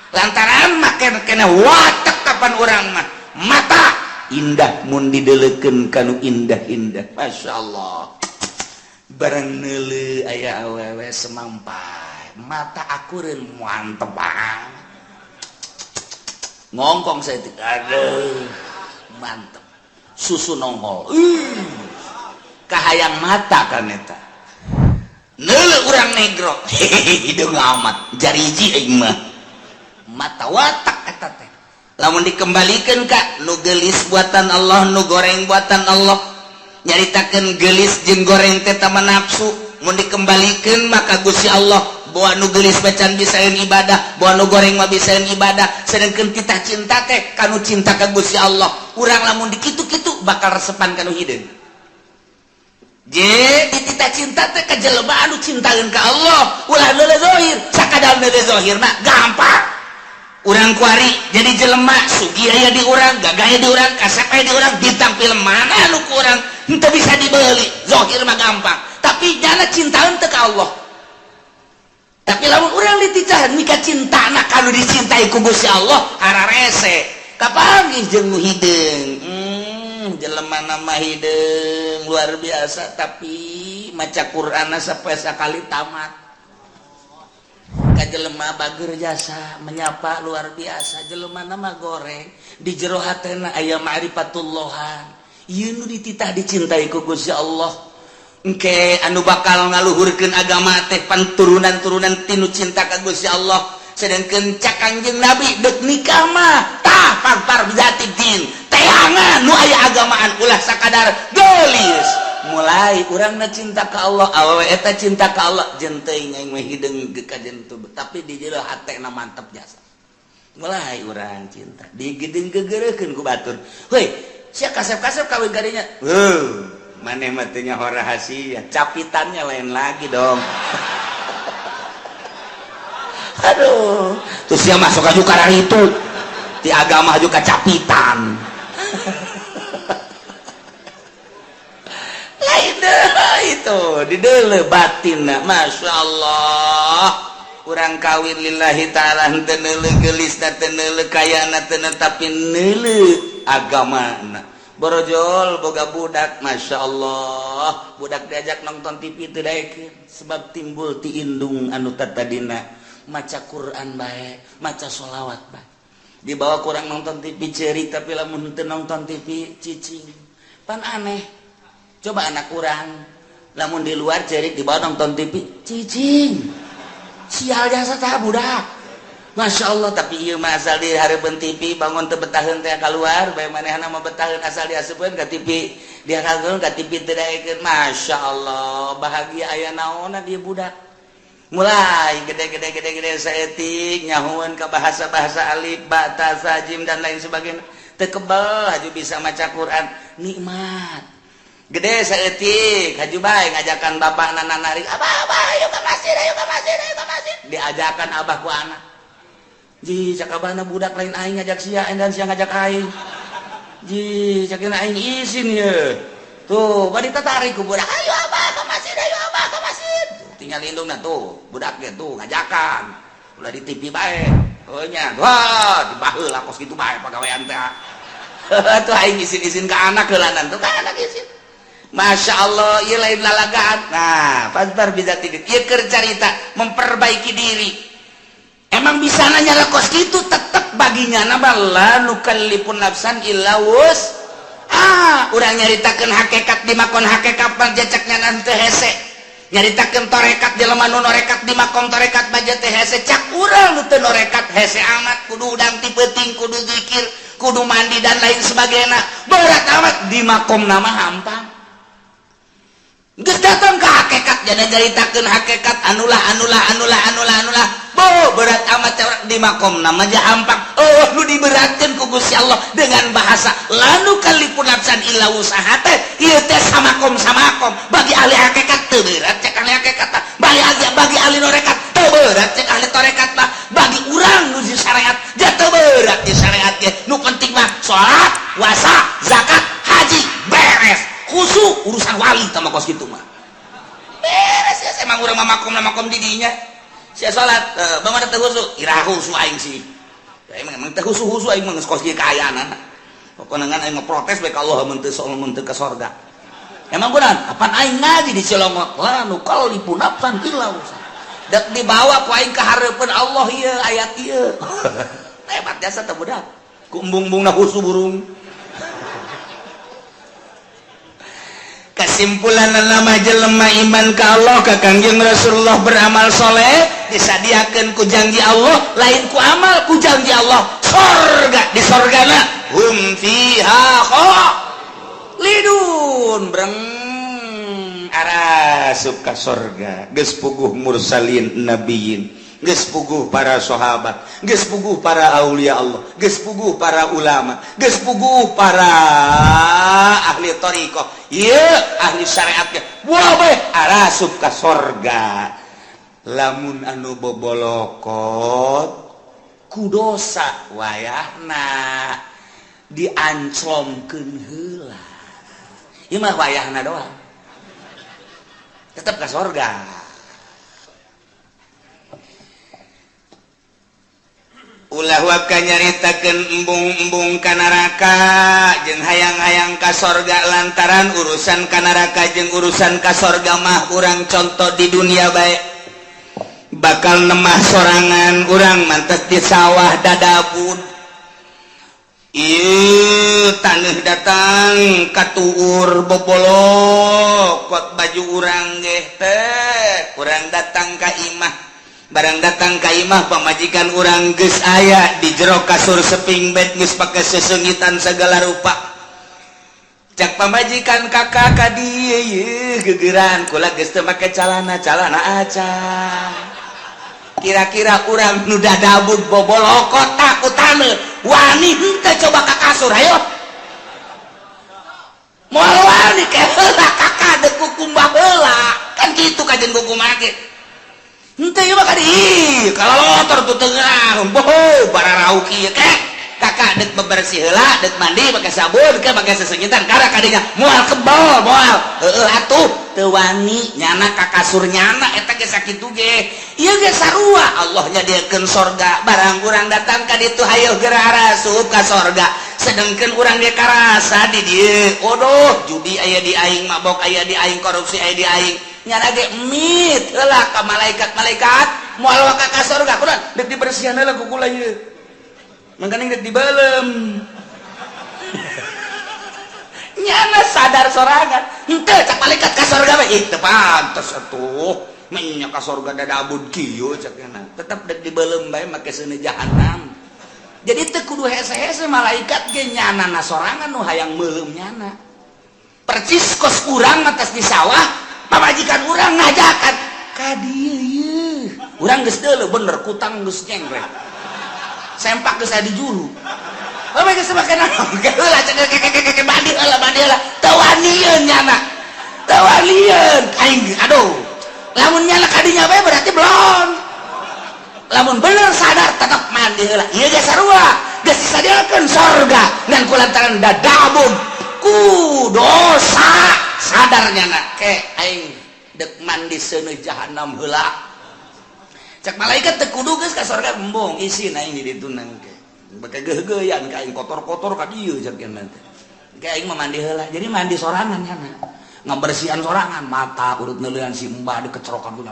Lantaran make kena watek kapan urang mah mata indah mun didelekeun kanu indah-indah. Masya Allah. Barang neuleuh aya awewe semampai. Mata akureun mantep banget. Ngongkong saya teh aduh mantep. Susu nongol. Kahayang mata kan eta. Neuleuh urang negro. Hideung amat jariji aing mah. Mata watak eta teh. Lamun dikembalikeun ka nu geulis buatan Allah, nu goreng buatan Allah. Nyaritakeun geulis jeung goreng teh tama nafsu. Mun dikembalikeun maka Gusti Allah bawa nu geulis macan bisaeun ibadah, bawa nu goreng mah bisaeun ibadah. Sedangkeun titah cinta teh kanu cinta ka Gusti Allah. Urang lamun dikitu-kitu bakal resepan kanu hideung. Jadi titah cinta teh ka jelema anu cintaeun ka Allah, ulah neuleuh zahir, sakadar neuleuh zahir mah gampang. Urang kuari jadi jelema sugih aya di urang, gagah aya di urang, kasep aya di urang, bintang film mana anu ku urang henteu bisa dibeli, zahir mah gampang. Tapi jana cintaeun teu ka Allah. Tapi lamun urang dititah nikah cintana kanu dicintai ku Gusti Allah, hararese. Kapanggih jeung nu hideung. Jelema nama hideung luar biasa tapi maca Qur'an sampai sakali tamat. Ka jelema bager jasa menyapa luar biasa jelema nama goreng di jero hatena aya ma'rifatullahan. Ieu nu dititah dicintai ku Gusti Allah. Engke anu bakal ngaluhurkeun agama teh pan turunan-turunan tinu cinta ka Gusti Allah. Sedangkeun cak Kangjeng Nabi deuk nikah mah tah pagpar bizati din. Teangan nu aya agamaan ulah sakadar geulis. Mulai urangna cinta ka Allah, awewe eta cinta ka Allah, jeung teuing aing mah hideung ka jeung tapi di jero hatena mantep jasa. Mulai urang cinta digedeng gegerekeun ku batur. Heuy, sia kasep-kasep kawin kadinya. Heuh, maneh mah teu nyaho rahasia, capitannya lain lagi dong. Aduh, terus sia masuk aju karang itu. Di agama juga capitan. Lain deh itu, di deuleu batinna, Masya Allah. Urang kawin lillahi ta'ala henteu neuleuh geulisna, teu neuleuh kayana, teu tapi neuleuh agamana. Borojol boga budak, Masya Allah, budak diajak nonton TV teu daekeun sebab timbul ti indung anu tatadina maca Quran bae, maca sholawat bae. Dibawa kurang nonton TV ceurik, tapi lamun henteu nonton TV cicing. Pan aneh. Coba anak urang lamun di luar ceurik, dibawa nonton TV cicing. Sial jasa tah budak. Masya Allah, tapi ieu mah asal di hareupeun TV bangun teu betaheun teh keluar bae, manehna mah betaheun asal diasupkeun ka TV, dihareupeun ka TV teu daekeun. Masya Allah, bahagia aya naonna dia budak. Mulai gede-gede gede-gede saeutik nyahueun ka bahasa-bahasa alif ba ta sa jim dan lain sebagainya. Teu kebel haju bisa maca Quran, nikmat. Gede saeutik haju bae ngajakan bapakna narik, "Abah, abah, ayo ke masjid, ayo ke masjid, ayo ke masjid." Diajakan abah ku anak. Ji, cak abahna, budak lain aing ngajak sia dan sia ngajak aing. Ji, cak aing isin ye. Tuh, bari tatarik ku budak, "Ayo abah ke masjid, ayo abah ke masjid." Tuh, tinggal indungna tuh, budak ge tuh ngajakan. Ulah di TV bae. Oh nya, wah, dibaheula kos kitu bae pagawean teh. Tuh aing isin-isin ka anak heulanan tuh, ka anak isin. Masya Allah, ieu lain lalagaan. Nah, pasbar bisa tidur. Ieu keur carita memperbaiki diri. Emang bisa nanya kos kitu tetep baginya nama la nukallifun nafsan illa wus. Ah, urang nyaritakeun hakikat di makom hakikat mah ceknya nanti hese. Nyaritakeun torekat di lemah nu norekat di makom torekat mah teh hese. Cak urang nu teu norekat hese amat, kudu udang ti peuting, kudu zikir, kudu mandi dan lain sebagainya. Berat amat di makom nama hampang. Geus datang ke hakikat jadi nyaritakeun hakikat anulah anulah anulah anulah anulah. Bo berat amat di makom nama aja hampang. Oh, nu diberatkeun ku Gusti Allah dengan bahasa la nukallifun nafsan illa wusaha teh ieu teh samakom samakom. Bagi ahli hakikat teu berat cek ahli hakikat mah. Bagi ahli norekat teu berat cek ahli torekat mah. Bagi urang nu di syariat ja teu berat di syariat ge. Nu penting mah salat, puasa, zakat, haji beres. Khusyuk urusan wali sama kos gitu mah beres ya. Emang urang mah makom makom di dinya sia salat bangun teu khusyuk, iraha khusyuk aing sih ya, emang emang teu khusyuk khusyuk aing mah geus kos kieu kaayaan. Pokona ngan aing mah protes bae ka Allah mun teu mun teu ka sorga. Emang kunaon apaan aing ngaji di Cilongok la nukallifu nafsan illa wusaha, dek dibawa ku aing ka hareupeun Allah ieu ayat ieu. Hebat jasa teh budak ku embung-embungna khusyuk burung. Kesimpulan nama jelema iman ke Allah, ka Kangjeng Rasulullah, beramal soleh, disadiakan ku janji Allah, lain ku amal, ku janji Allah sorga. Di sorgana hum fiha khalidun, breng arasup ka sorga. Geus puguh mursalin, nabiyin, geus puguh para sahabat, geus puguh para aulia Allah, geus puguh para ulama, geus puguh para ahli thariqah, ieu ahli syariat ge bae arasup ka sorga. Lamun anu bobolokot ku dosa wayahna dianclomkeun heula, ieu mah wayahna doang tetep ka sorga. Ulah waka nyaritakeun embung-embung ka neraka jeung hayang-hayang ka sorga, lantaran urusan ka neraka jeung urusan ka sorga mah urang contoh di dunia bae. Bakal nemah sorangan urang mantes di sawah dadabud. Ieu taneuh datang katuur bobolokot baju urang ge teh. Urang datang ka imah, barang datang ka imah pamajikan urang geus aya di jero kasur seping bed, geus pake sesengitan segala rupa. Cak pamajikan, "Kakak ka dieu, gegeran kula geus teu make calana, calana acan." Kira-kira urang nu dadabud bobolokot ku taneuh, wani henteu coba ka kasur? Hayo, moal wani. Ke heula kakak dek kukumbah heula, kan kitu kajen kukumbah ge. Henteu ieu mah kadi kalau lotor tuh tengah boho bararau kieu. Ke kakak dek bebersih heula, dek mandi pakai sabun, ke pakai sesenyitan kara kadinya, moal kebal, moal heueuh atuh teu wani nyana ka kasur nyana eta ge. Sakitu ge ieu ge sarua, Allah nyadiakeun sorga. Barang urang datang ka ditu, hayo geura arasup ka sorga, sedangkan urang ge karasa di dieu, odoh, judi aya di aing, mabok aya di aing, korupsi aya di aing. Nyana ge mit heula ka malaikat-malaikat, moal ka ka sorga kunaon? Dek dibersihan heula ku kula ieu, mangkaning dek dibeuleum. Nyana sadar sorangan henteu, cak malaikat ka sorga mah ih teu pantes atuh menya ka sorga dadabud kieu, cak nyana. Tetep dek dibeuleum bae make seuneu jahanam. Jadi teu kudu hese-hese malaikat ge, nyana na sorangan nu hayang meuleum. Nyana percis kos urang atas di sawah, pamajikan urang ngajakan ka dieu ieu, urang geus deuleu bener kutang geus nyengklek, sempak geus aya di juru. Oh, geus make naon? Heula cek mandi heula, mandi heula. Teu wanieun nyana. Teu wanieun. Aing aduh. Lamun nyana kadinya bae berarti belum. Lamun bener sadar tetep mandi heula. Ieu ge sarua. Geus disadiakeun sorga ngan kulantaran dadabun ku dosa, sadar nyana, ke aing dek mandi seuneu jahanam heula. Cek malaikat teu kudu geus ka sorga, embung isin aing di ditu nang ke. Beke geugeuyan ka aing, kotor-kotor ka dieu, cek teh. Ke aing mah mandi heula. Jadi mandi sorangan nyana. Ngabersihan sorangan, mata urut neuleuan si mbah dikecerokan ku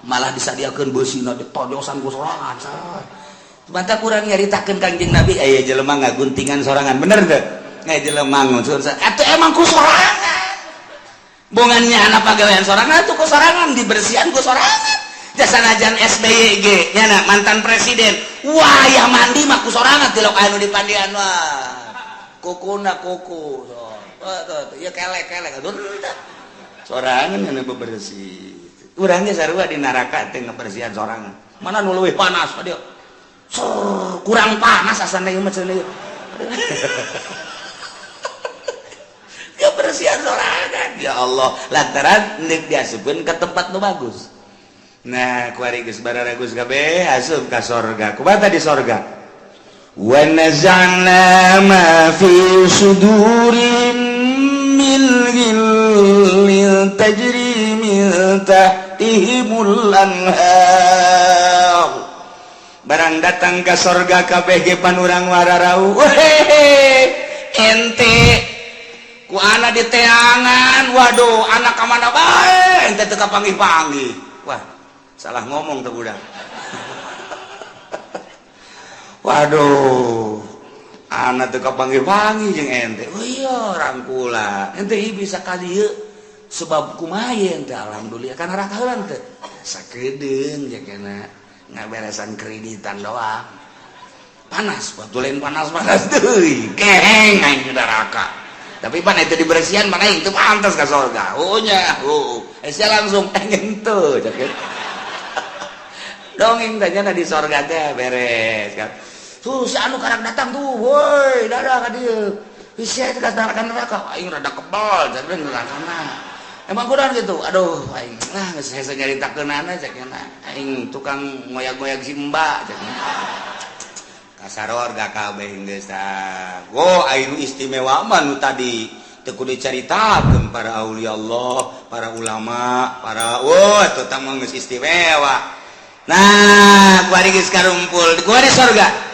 malah disadiakeun beusina ditojosan ku sorangan. Mata kurang nyaritakeun Kangjeng Nabi aya jelema ngaguntingan sorangan, bener teu? Aya jelema ngusun atuh emang ku sorangan. Bongannya anak pagawean sorangan atuh ku sorangan, dibersihan ku sorangan. Jasa najan SBY ge nyana mantan presiden, wah ya mandi mah ku sorangan, tilok anu dipandian wah kukuna kuku so. Oh, tuh, tuh, ya kelek kelek aduh sorangan nyana bebersih. Urang ge sarua di neraka teh ngebersihan sorangan. Mana nu leuwih panas dia? Sur, kurang panas asana ieu mah cenah. Kebersihan sorangan. Ya Allah, lantaran deuk diasupkeun ke tempat nu bagus. Nah, kuari geus bararagus kabeh asup ka sorga. Kumaha di sorga? Wa naza'na ma fi sudurihim min ghillin tajri min tahtihimul anhar. Barang datang ke sorga kabeh ge pan urang wararau. Wehehe, ente ku ana di teangan, waduh, anak ka mana bae ente teu kapanggih-panggih. Wah, salah ngomong tuh budak. Waduh, anak teu kapanggih-panggih jeung ente. Oh iya, rangkula ente ieu bisa ka dieu sebab kumaha ente? Alhamdulillah kan neraka heula teh sakedeung jeung ngaberesan kreditan doang. Panas batu lain, panas-panas deui keheng aing di neraka. Tapi pan itu dibersihan, mana itu pantas ka sorga. Oh nya, oh eh sia langsung pengen tuh cek dongeng tanya di sorga teh beres kan. Tuh si anu karak datang tuh, woi, dadah ka dieu. Sia itu ka neraka, aing rada kebal jadi neraka. Emang kurang gitu, aduh, aing lah geus hese nyaritakeunana, cek aing tukang ngoyak-ngoyak si mbak, cek kasarorga kabeh geus. Go aing istimewa mah nu tadi teu kudu dicaritakeun, para aulia Allah, para ulama, para wah teu mah geus istimewa. Nah, kuari geus karumpul kuari sorga.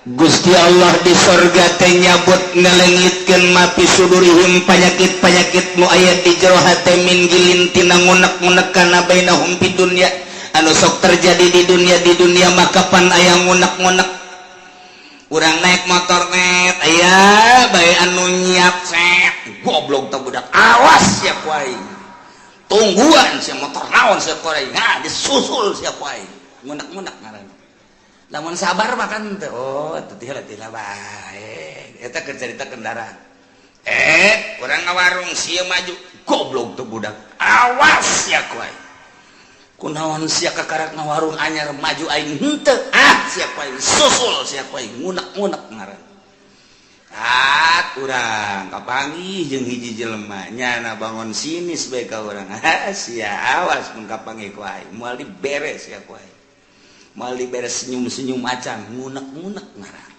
Gusti Allah di sorga teh nyabut, ngalengitkeun ma fi sudurihim, panyakit-panyakit nu aya di jero hate, min ghillin tina ngunek-ngunek kana bainahum fid dunya, anu sok terjadi di dunia. Di dunia maka pan aya ngunek-ngunek. Urang naik motor net aya bae anu nyiap set, goblok teh budak, awas sia ku aing, tungguan sia motor naon sia ku aing. Nah, disusul sia ku aing, ngunek-ngunek ngaranna. Lamun sabar mah kan teh, oh teh teh bae eta keur carita kendaraan. Eh, urang ngawarung sia maju, goblok tuh budak, awas ya ku aing. Kunaon sia kakarak warung anyar maju, aing henteu? Ah, sia ku aing susul, sia ku aing ngunek-ngunek ngaran. Ah, urang kapanggih jeung hiji jelema, nyana bangun sinis bae ka urang. Ah, sia awas mun kapanggih ku aing, moal diberes sia ku aing, moal diberes. Senyum-senyum acan, ngunek-ngunek ngaran.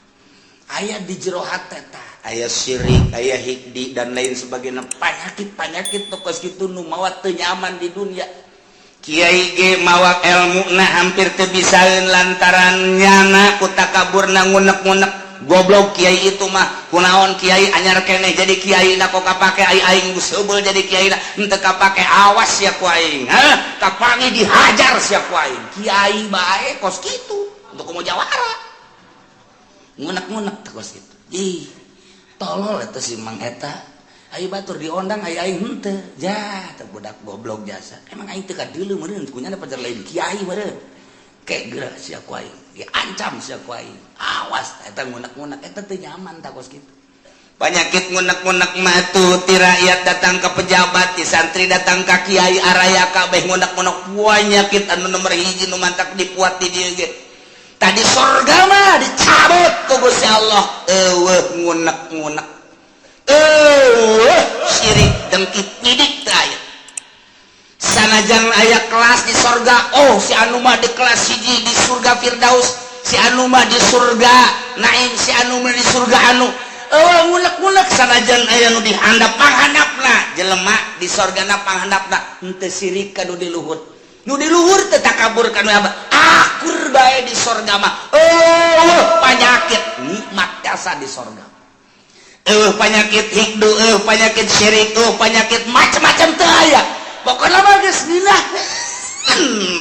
Aya di jero hate tah, aya syirik, aya hiqdi, dan lain sebagainya, penyakit-penyakit tokos kitu nu mawa teu nyaman di dunia. Kiai ge mawa ilmu na hampir teu bisaeun lantaran nyana ku takaburna, ngunek-ngunek. Goblok kiai itu mah, kunaon kiai anyar keneh jadi kiai na kok kapake? Ai aing geus jadi kiai na henteu kapake. Awas ya ku aing, hah, kapanggih dihajar sia ku aing. Kiai bae kos kitu untuk komo jawara, ngunek-ngunek teh kos kitu. Ih, tolol eta si Mang eta. Ayo batur diondang, ayo aing henteu. Ja teh budak goblok jasa. Emang aing teu kadeuleu meureun kunyana pacar lain kiai meureun. Kayak geura sia ku aing, diancam sia ku aing. Awas eta ngunek-ngunek eta teu nyaman tah kos kitu. Penyakit ngunek-ngunek mah tuh ti rakyat datang ke pejabat, ti santri datang ke kiai, araya kabeh ngunek-ngunek. Penyakit anu nomor hiji nu mantak dipuat di dieu ge. Tadi sorga mah dicabut ku Gusti Allah, eueuh ngunek-ngunek, eueuh syirik, dengki, ngidik teu aya. Sanajan aya kelas di sorga, oh, si anu mah di kelas hiji di surga Firdaus, si anu mah di surga Naim, si anu mah di surga anu, eueuh ngunek-ngunek. Sanajan aya nu dihandap, panghandapna jelema di sorgana, panghandapna henteu sirik ka nu di luhur, nu di luhur teu takabur ka nu abah, akur bae di sorga mah. Oh, penyakit nikmat jasa di sorga. Eh, penyakit hiqdu, eh, penyakit syirik, eh, penyakit macam-macam teu aya. Pokoknya mah geus ngeunah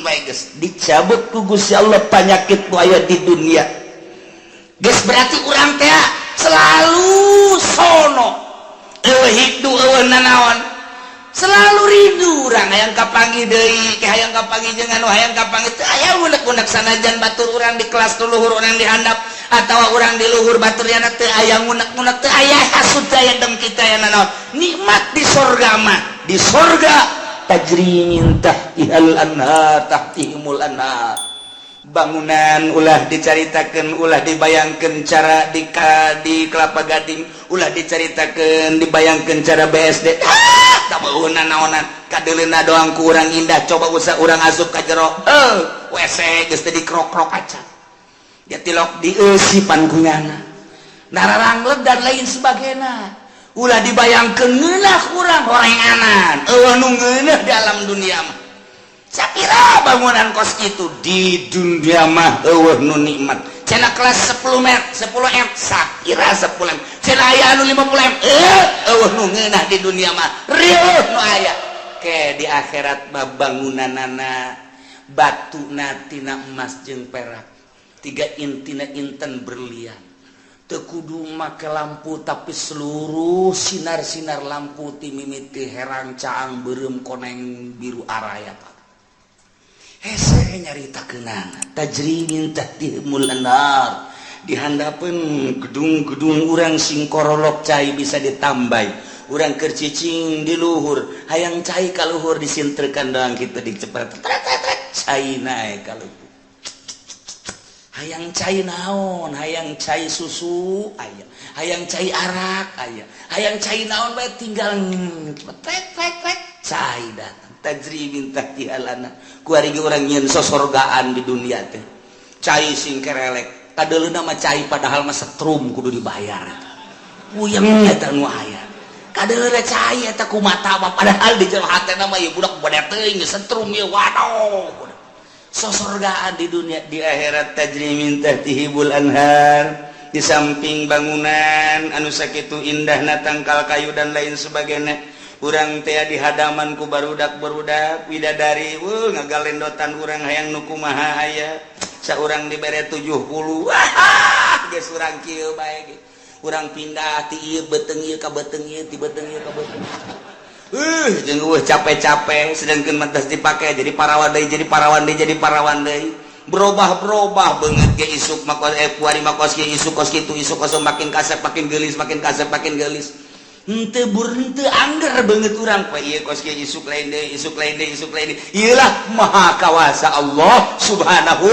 bae, geus dicabut ku Gusti Allah penyakit nu aya di dunia. Geus berarti urang teh selalu sono, eueuh hiqdu, eueuh nanaon, selalu rindu urang hayang kapanggih deui ke, hayang kapanggih jeung anu, hayang kapanggih. Teu aya unek-unek. Sanajan batur urang di kelas nu luhur, urang di handap, atawa urang di luhur batur yana, teu aya ngunek-ngunek, teu aya hasud, teu aya dengki, teu aya nanaon. Nikmat di sorga mah. Di sorga tajri min tahtihal anhar, tahtihimul anhar. Bangunan ulah dicaritakan, ulah dibayangkan cara di Kelapa Gading, ulah dicaritakan, dibayangkan cara BSD. Ah, tak naonan, kadeleuna doang kurang indah. Coba usah urang asup ka jero, eh, WC geus teh dikrok-krok acan ya, tilok dieusipan kunyana, nararangleg dan lain sebagainya. Ulah dibayangkeun ngeunah kurang horenganan, eueuh nu ngeunah dalam dunia mah. Sapira bangunan kos itu di dunia mah eueuh nu nikmat. Cenah kelas 10 m, 10 m, sapira 10 m, cenah aya anu 50 m. Eh, eueuh nu ngeunah di dunia mah, rieuh nu aya. Ke di akhirat mah bangunanana batuna tina emas jeung perak, tiga intina inten berlian. Teu kudu make lampu, tapi seluruh sinar-sinar lampu ti mimiti herang, caang, beureum, koneng, biru, araya, Pak. Hese nyaritakeunana tajri min tahtihimul anhar. Di handapeun gedung-gedung urang sing korolok, cai bisa ditambah. Urang keur cicing di luhur, hayang cai ka luhur, disintrekan doang kitu, dicepret trek trek trek, cai naek ka luhur. Hayang cai naon, hayang cai susu aya, hayang cai arak aya, hayang cai naon bae, tinggal trek trek trek, cai datang. Tajri min tahtihal anhar. Kuari ge urang nyieun sosorgaan di dunia teh, cai sing kerelek, kadeuleuna mah cai, padahal mah setrum kudu dibayar. Puyeng eta nu aya, kadeuleuna cai eta ku mata mah, padahal di jero hatena mah ieu budak bade teuing setrum ieu. Waduh, sosorgaan di dunia. Di akhirat tajri min tahtihimul anhar. Di samping bangunan anu sakitu indahna, tangkal kayu dan lain sebagainya, urang teh di hadaman ku barudak barudak widadari, ngagalendotan. Urang hayang nu kumaha aya, saurang dibere 70. Wah, geus urang kieu bae ge. Urang pindah ti ieu beuteung ieu ka beuteung ieu, ti beuteung ieu ka beuteung jeung eueuh capek-capek. Sedangkan matas dipake jadi parawan deui, jadi parawan deui, jadi parawan deui, berubah-berubah beungeut ge. Isuk mah eh, kuari mah kos kieu, isuk kos kitu, isuk kos, makin kasep makin geulis, makin kasep makin geulis. Henteu bur henteu angger beungeut urang poe ieu kos kieu isuk lain deui, isuk lain deui, isuk lain deui. Ieu lah maha kawasa Allah Subhanahu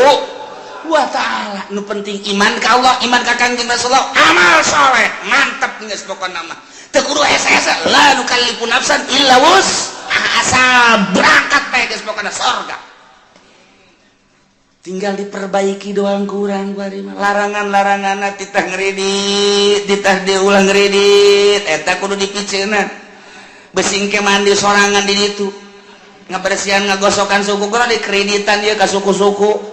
wa ta'ala. Nu penting iman ka Allah, iman ka Kangjeng Rasulullah, amal soleh, mantap geus pokona mah. Teu kudu hese-hese, la nukallifu nafsan illa wus'aha, asal berangkat bae geus pokona sorga. Tinggal diperbaiki doang kurang larangan-larangan, titah ngeridit, titah diulang ngeridit, eta kudu dipiceunan. Besing ke mandi sorangan di ditu, ngabersihan ngagosokan suku kurang dikreditan dia ke suku-suku.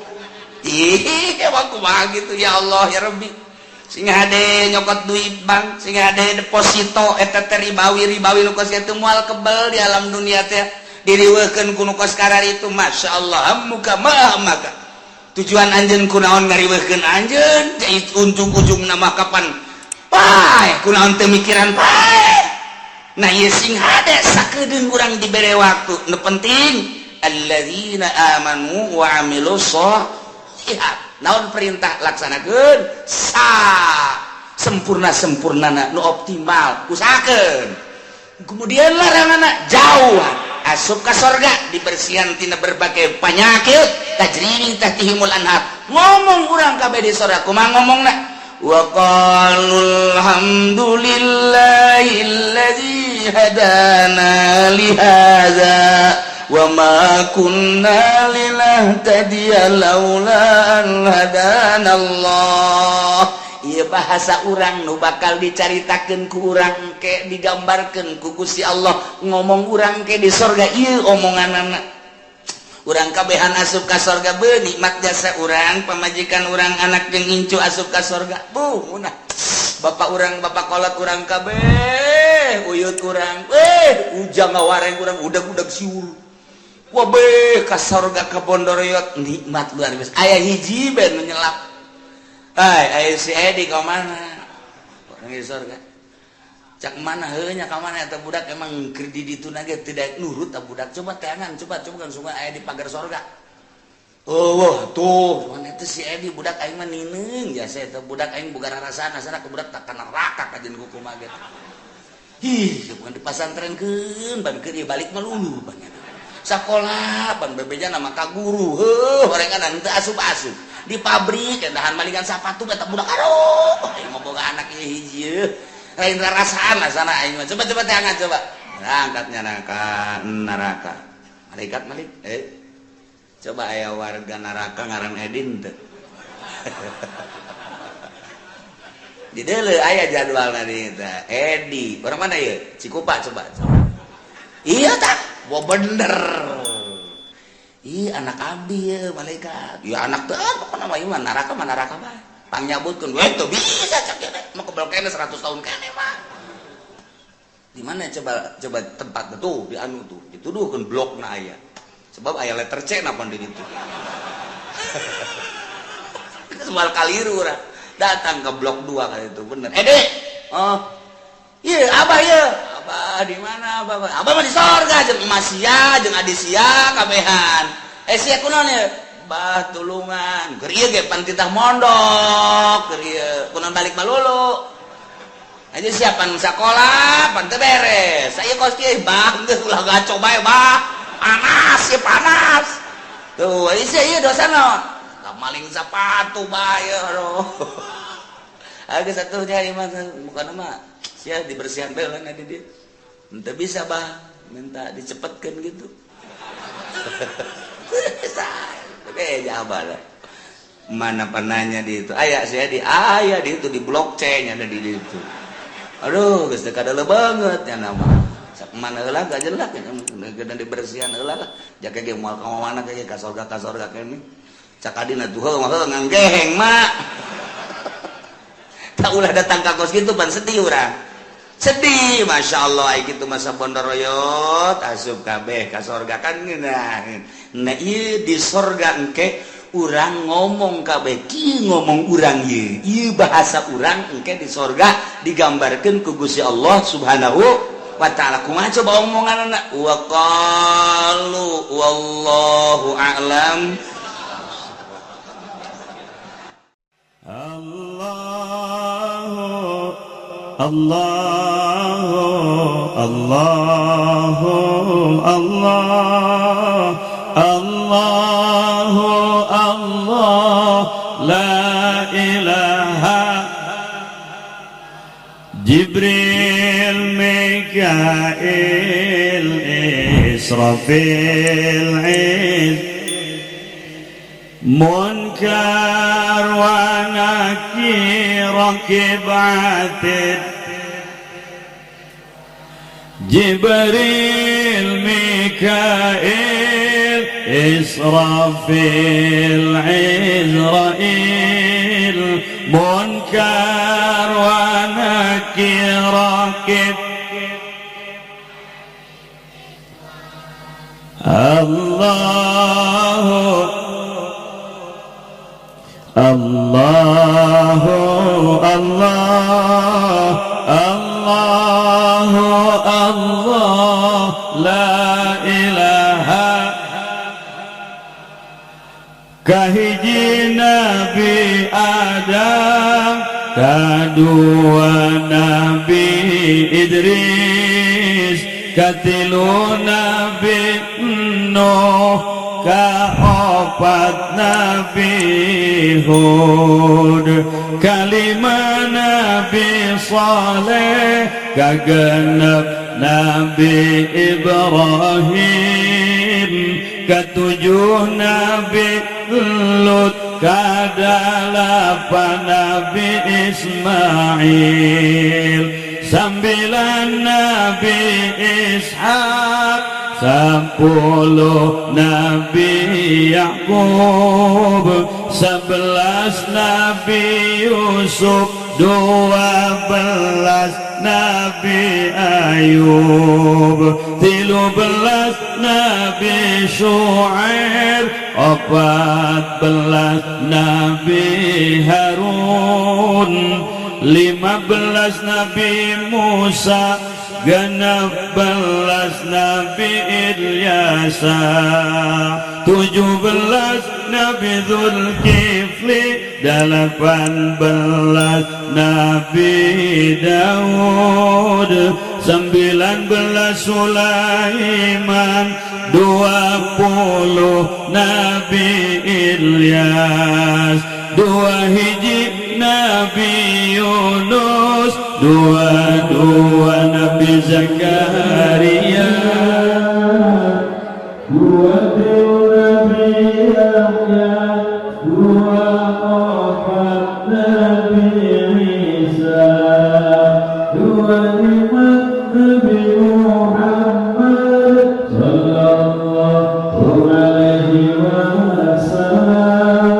Ih, emang kumaha gitu, ya Allah ya Rabbi. Sing hade nyokot duit bank, sing hade deposito, eta teh ribawi ribawi nu kos kitu moal kebel di alam dunia teh, diriweuhkeun ku nu kos itu. Masya Allah, muka mah maka tujuan anjeun kunaon ngariweuhkeun anjeun ujung-ujung nama kapan paeh, kunaon teu mikiran paeh. Nah, ieu sing hade sakedeung urang dibere waktu. Nu penting alladzina amanu wa amilus sholihat. Naon perintah laksanakeun sa sempurna sempurnana, nu optimal usahakeun, kemudian larangan jauh, asup ka sorga, dibersihan tina berbagai penyakit, tajri min tahtihimul anhar. Ngomong urang kabeh di sorga kumaha ngomongna? Wa qalu alhamdulillahilladzi hadana li hadza wa ma kunna linahtadiya laula an hadana Allah. Ieu bahasa urang nu bakal dicaritakeun ku urang ke, digambarkeun ku Gusti Allah ngomong urang ke di sorga. Ieu omonganana urang kabehan asup ka sorga, be nikmat jasa urang, pamajikan urang, anak jeung incu asup ka sorga. Bu nah, bapak urang, bapak kolot urang kabeh, uyut urang, eh ujang ngawareng urang, udag-udag siur. Wabeh ka sorga ka bondoroyot, nikmat luar biasa. Aya hiji ben menyelap. Hai, aya si Edi ka mana? Orang di sorga. Cak mana heuh nya ka mana eta budak, emang keur di ditu ge tidak nurut ta budak. Coba teangan, coba coba kan sungai aya di pagar sorga. Oh, wah, tuh, mana itu si Edi budak aing mah nineung jasa eta budak aing boga rarasaan asana ke budak tak ka neraka kajeun kumaha ge. Ih, bukan dipasantrenkeun, ban keur ieu balik mah lulu banyak. Sekolah ban bebeja nama ka guru, heuh, horengan teu asup-asup. Di pabrik dahan malingan sapatu eta budak, aduh, aing mah boga anak ieu hiji lain rarasaan asana aing mah. Coba coba teangan coba. Berangkatnya neraka neraka. Malaikat malik, eh coba aya warga neraka ngaran Edin teu? Di deuleu aya jadwal tadi teh. Edi, orang mana ya? Cikupa coba. Coba. Iya tak? Wah bener. Ih, anak abdi ya malaikat. Ya anak teh pokokna mah ieu mah neraka mah neraka bae. Pangnyabutkeun we teu bisa cak ieu mah kebel keneh 100 tahun keneh mah. Di mana coba coba tempat tuh di anu tuh dituduhkeun blokna aya. Sebab aya letter C napa di ditu. Semua kaliru urang. Datang ke blok 2 kali itu bener. Eh dek. Oh. Iya, abah iya. Abah di mana abah? Abah mah di sorga jeung emas sia, jeung adi sia kabehan. Eh sia kunaon ya? Bah tulungan. Keur ieu ge pan titah mondok, keur ieu kunaon balik malulu. Aja siapan sakola, pan teu beres. Saya kos kieu bah geus ulah gaco bae bah. Panas ya panas. Tuh, ieu sia ieu dosa naon? Maling sepatu bae aduh. Agak satunya ieu mah bukan mah sia dibersihan bae lah di dia. Ente bisa bah minta dicepetkan gitu. Bisa. Oke, jawab lah. Mana penanya di itu? Aya saya di aya di itu di blok C nya ada di itu. Aduh, geus teu kadeuleum banget ya nama. Sak mana heula gak jelas ya geus dibersihan heula lah. Jaka ge moal ka mana ge ka sorga kene. Cak adina tuh heuh mah nganggeheng mak. Tak ulah datang ka kos kitu pan sedih urang. Sedih, Masya Allah, ai kitu masa bondoroyot asup kabeh ka sorga kan ngeunah. Nah, ieu di sorga engke urang ngomong kabeh kieu, ngomong urang ieu. Ieu bahasa urang engke di sorga digambarkeun ku Gusti Allah Subhanahu wa ta'ala. Kumaha coba omonganna? Wa qalu wallahu a'lam. Allah Allah. Allahu Allah Allahu Allah la ilaha. Jibril Mikail Israfil Munkar wa Nakir Raqib Atid. Jibril Mikail Israfil Izrail Munkar wa Nakir Raqib. Allahu Allahu Allah Allahu Allah la ilaha. Kahiji Nabi Adam, kadua Nabi Idris, katilu Nabi Nuh, kaopat Nabi Hud, kalima Nabi Saleh, kagenep Nabi Ibrahim, ketujuh Nabi Lut, kadalapan Nabi Ismail, 9 Nabi Ishak, 10 Nabi Yakub, 11 Nabi Yusuf, 12 Nabi Ayub, 13 Nabi Shu'aib, 14 Nabi Harun, 15 Nabi Musa, 16 Nabi Ilyasa, 17 Nabi Zulkifli, 18 Nabi Daud, 19 Sulaiman, 20 Nabi Ilyas, 2 hiji Nabi Yunus, 22 Nabi Zakaria, 23 Nabi Yahya, 24 Nabi Isa, 25 Nabi Muhammad sallallahu alaihi wasallam.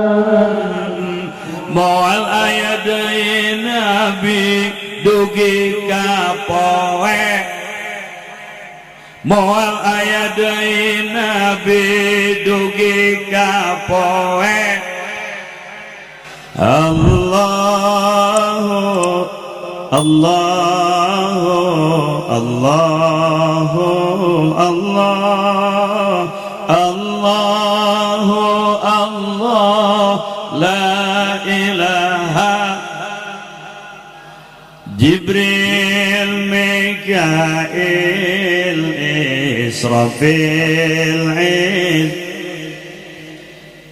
Moal aya deui nabi dugi ka poe, moal aya deui nabi dugi ka poe. Allahu Allahu Allahu Allah Allahu Allah la ilaha. Jibril Mikail Israfil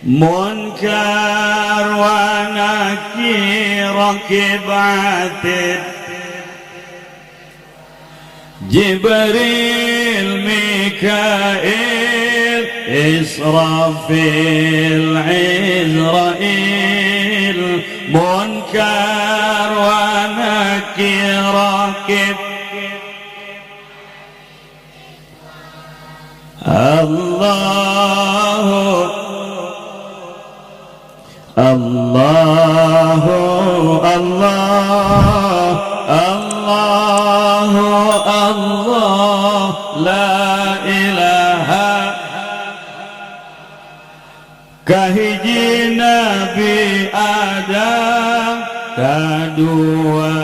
Munkar wa Nakir Raqib Atid. Jibril Mikail Israfil Izrail Munkar wa Nakir Raqib. Allahu Allahu Allah Allahu Allah la ilaha. Kahiji Nabi Adam, kadua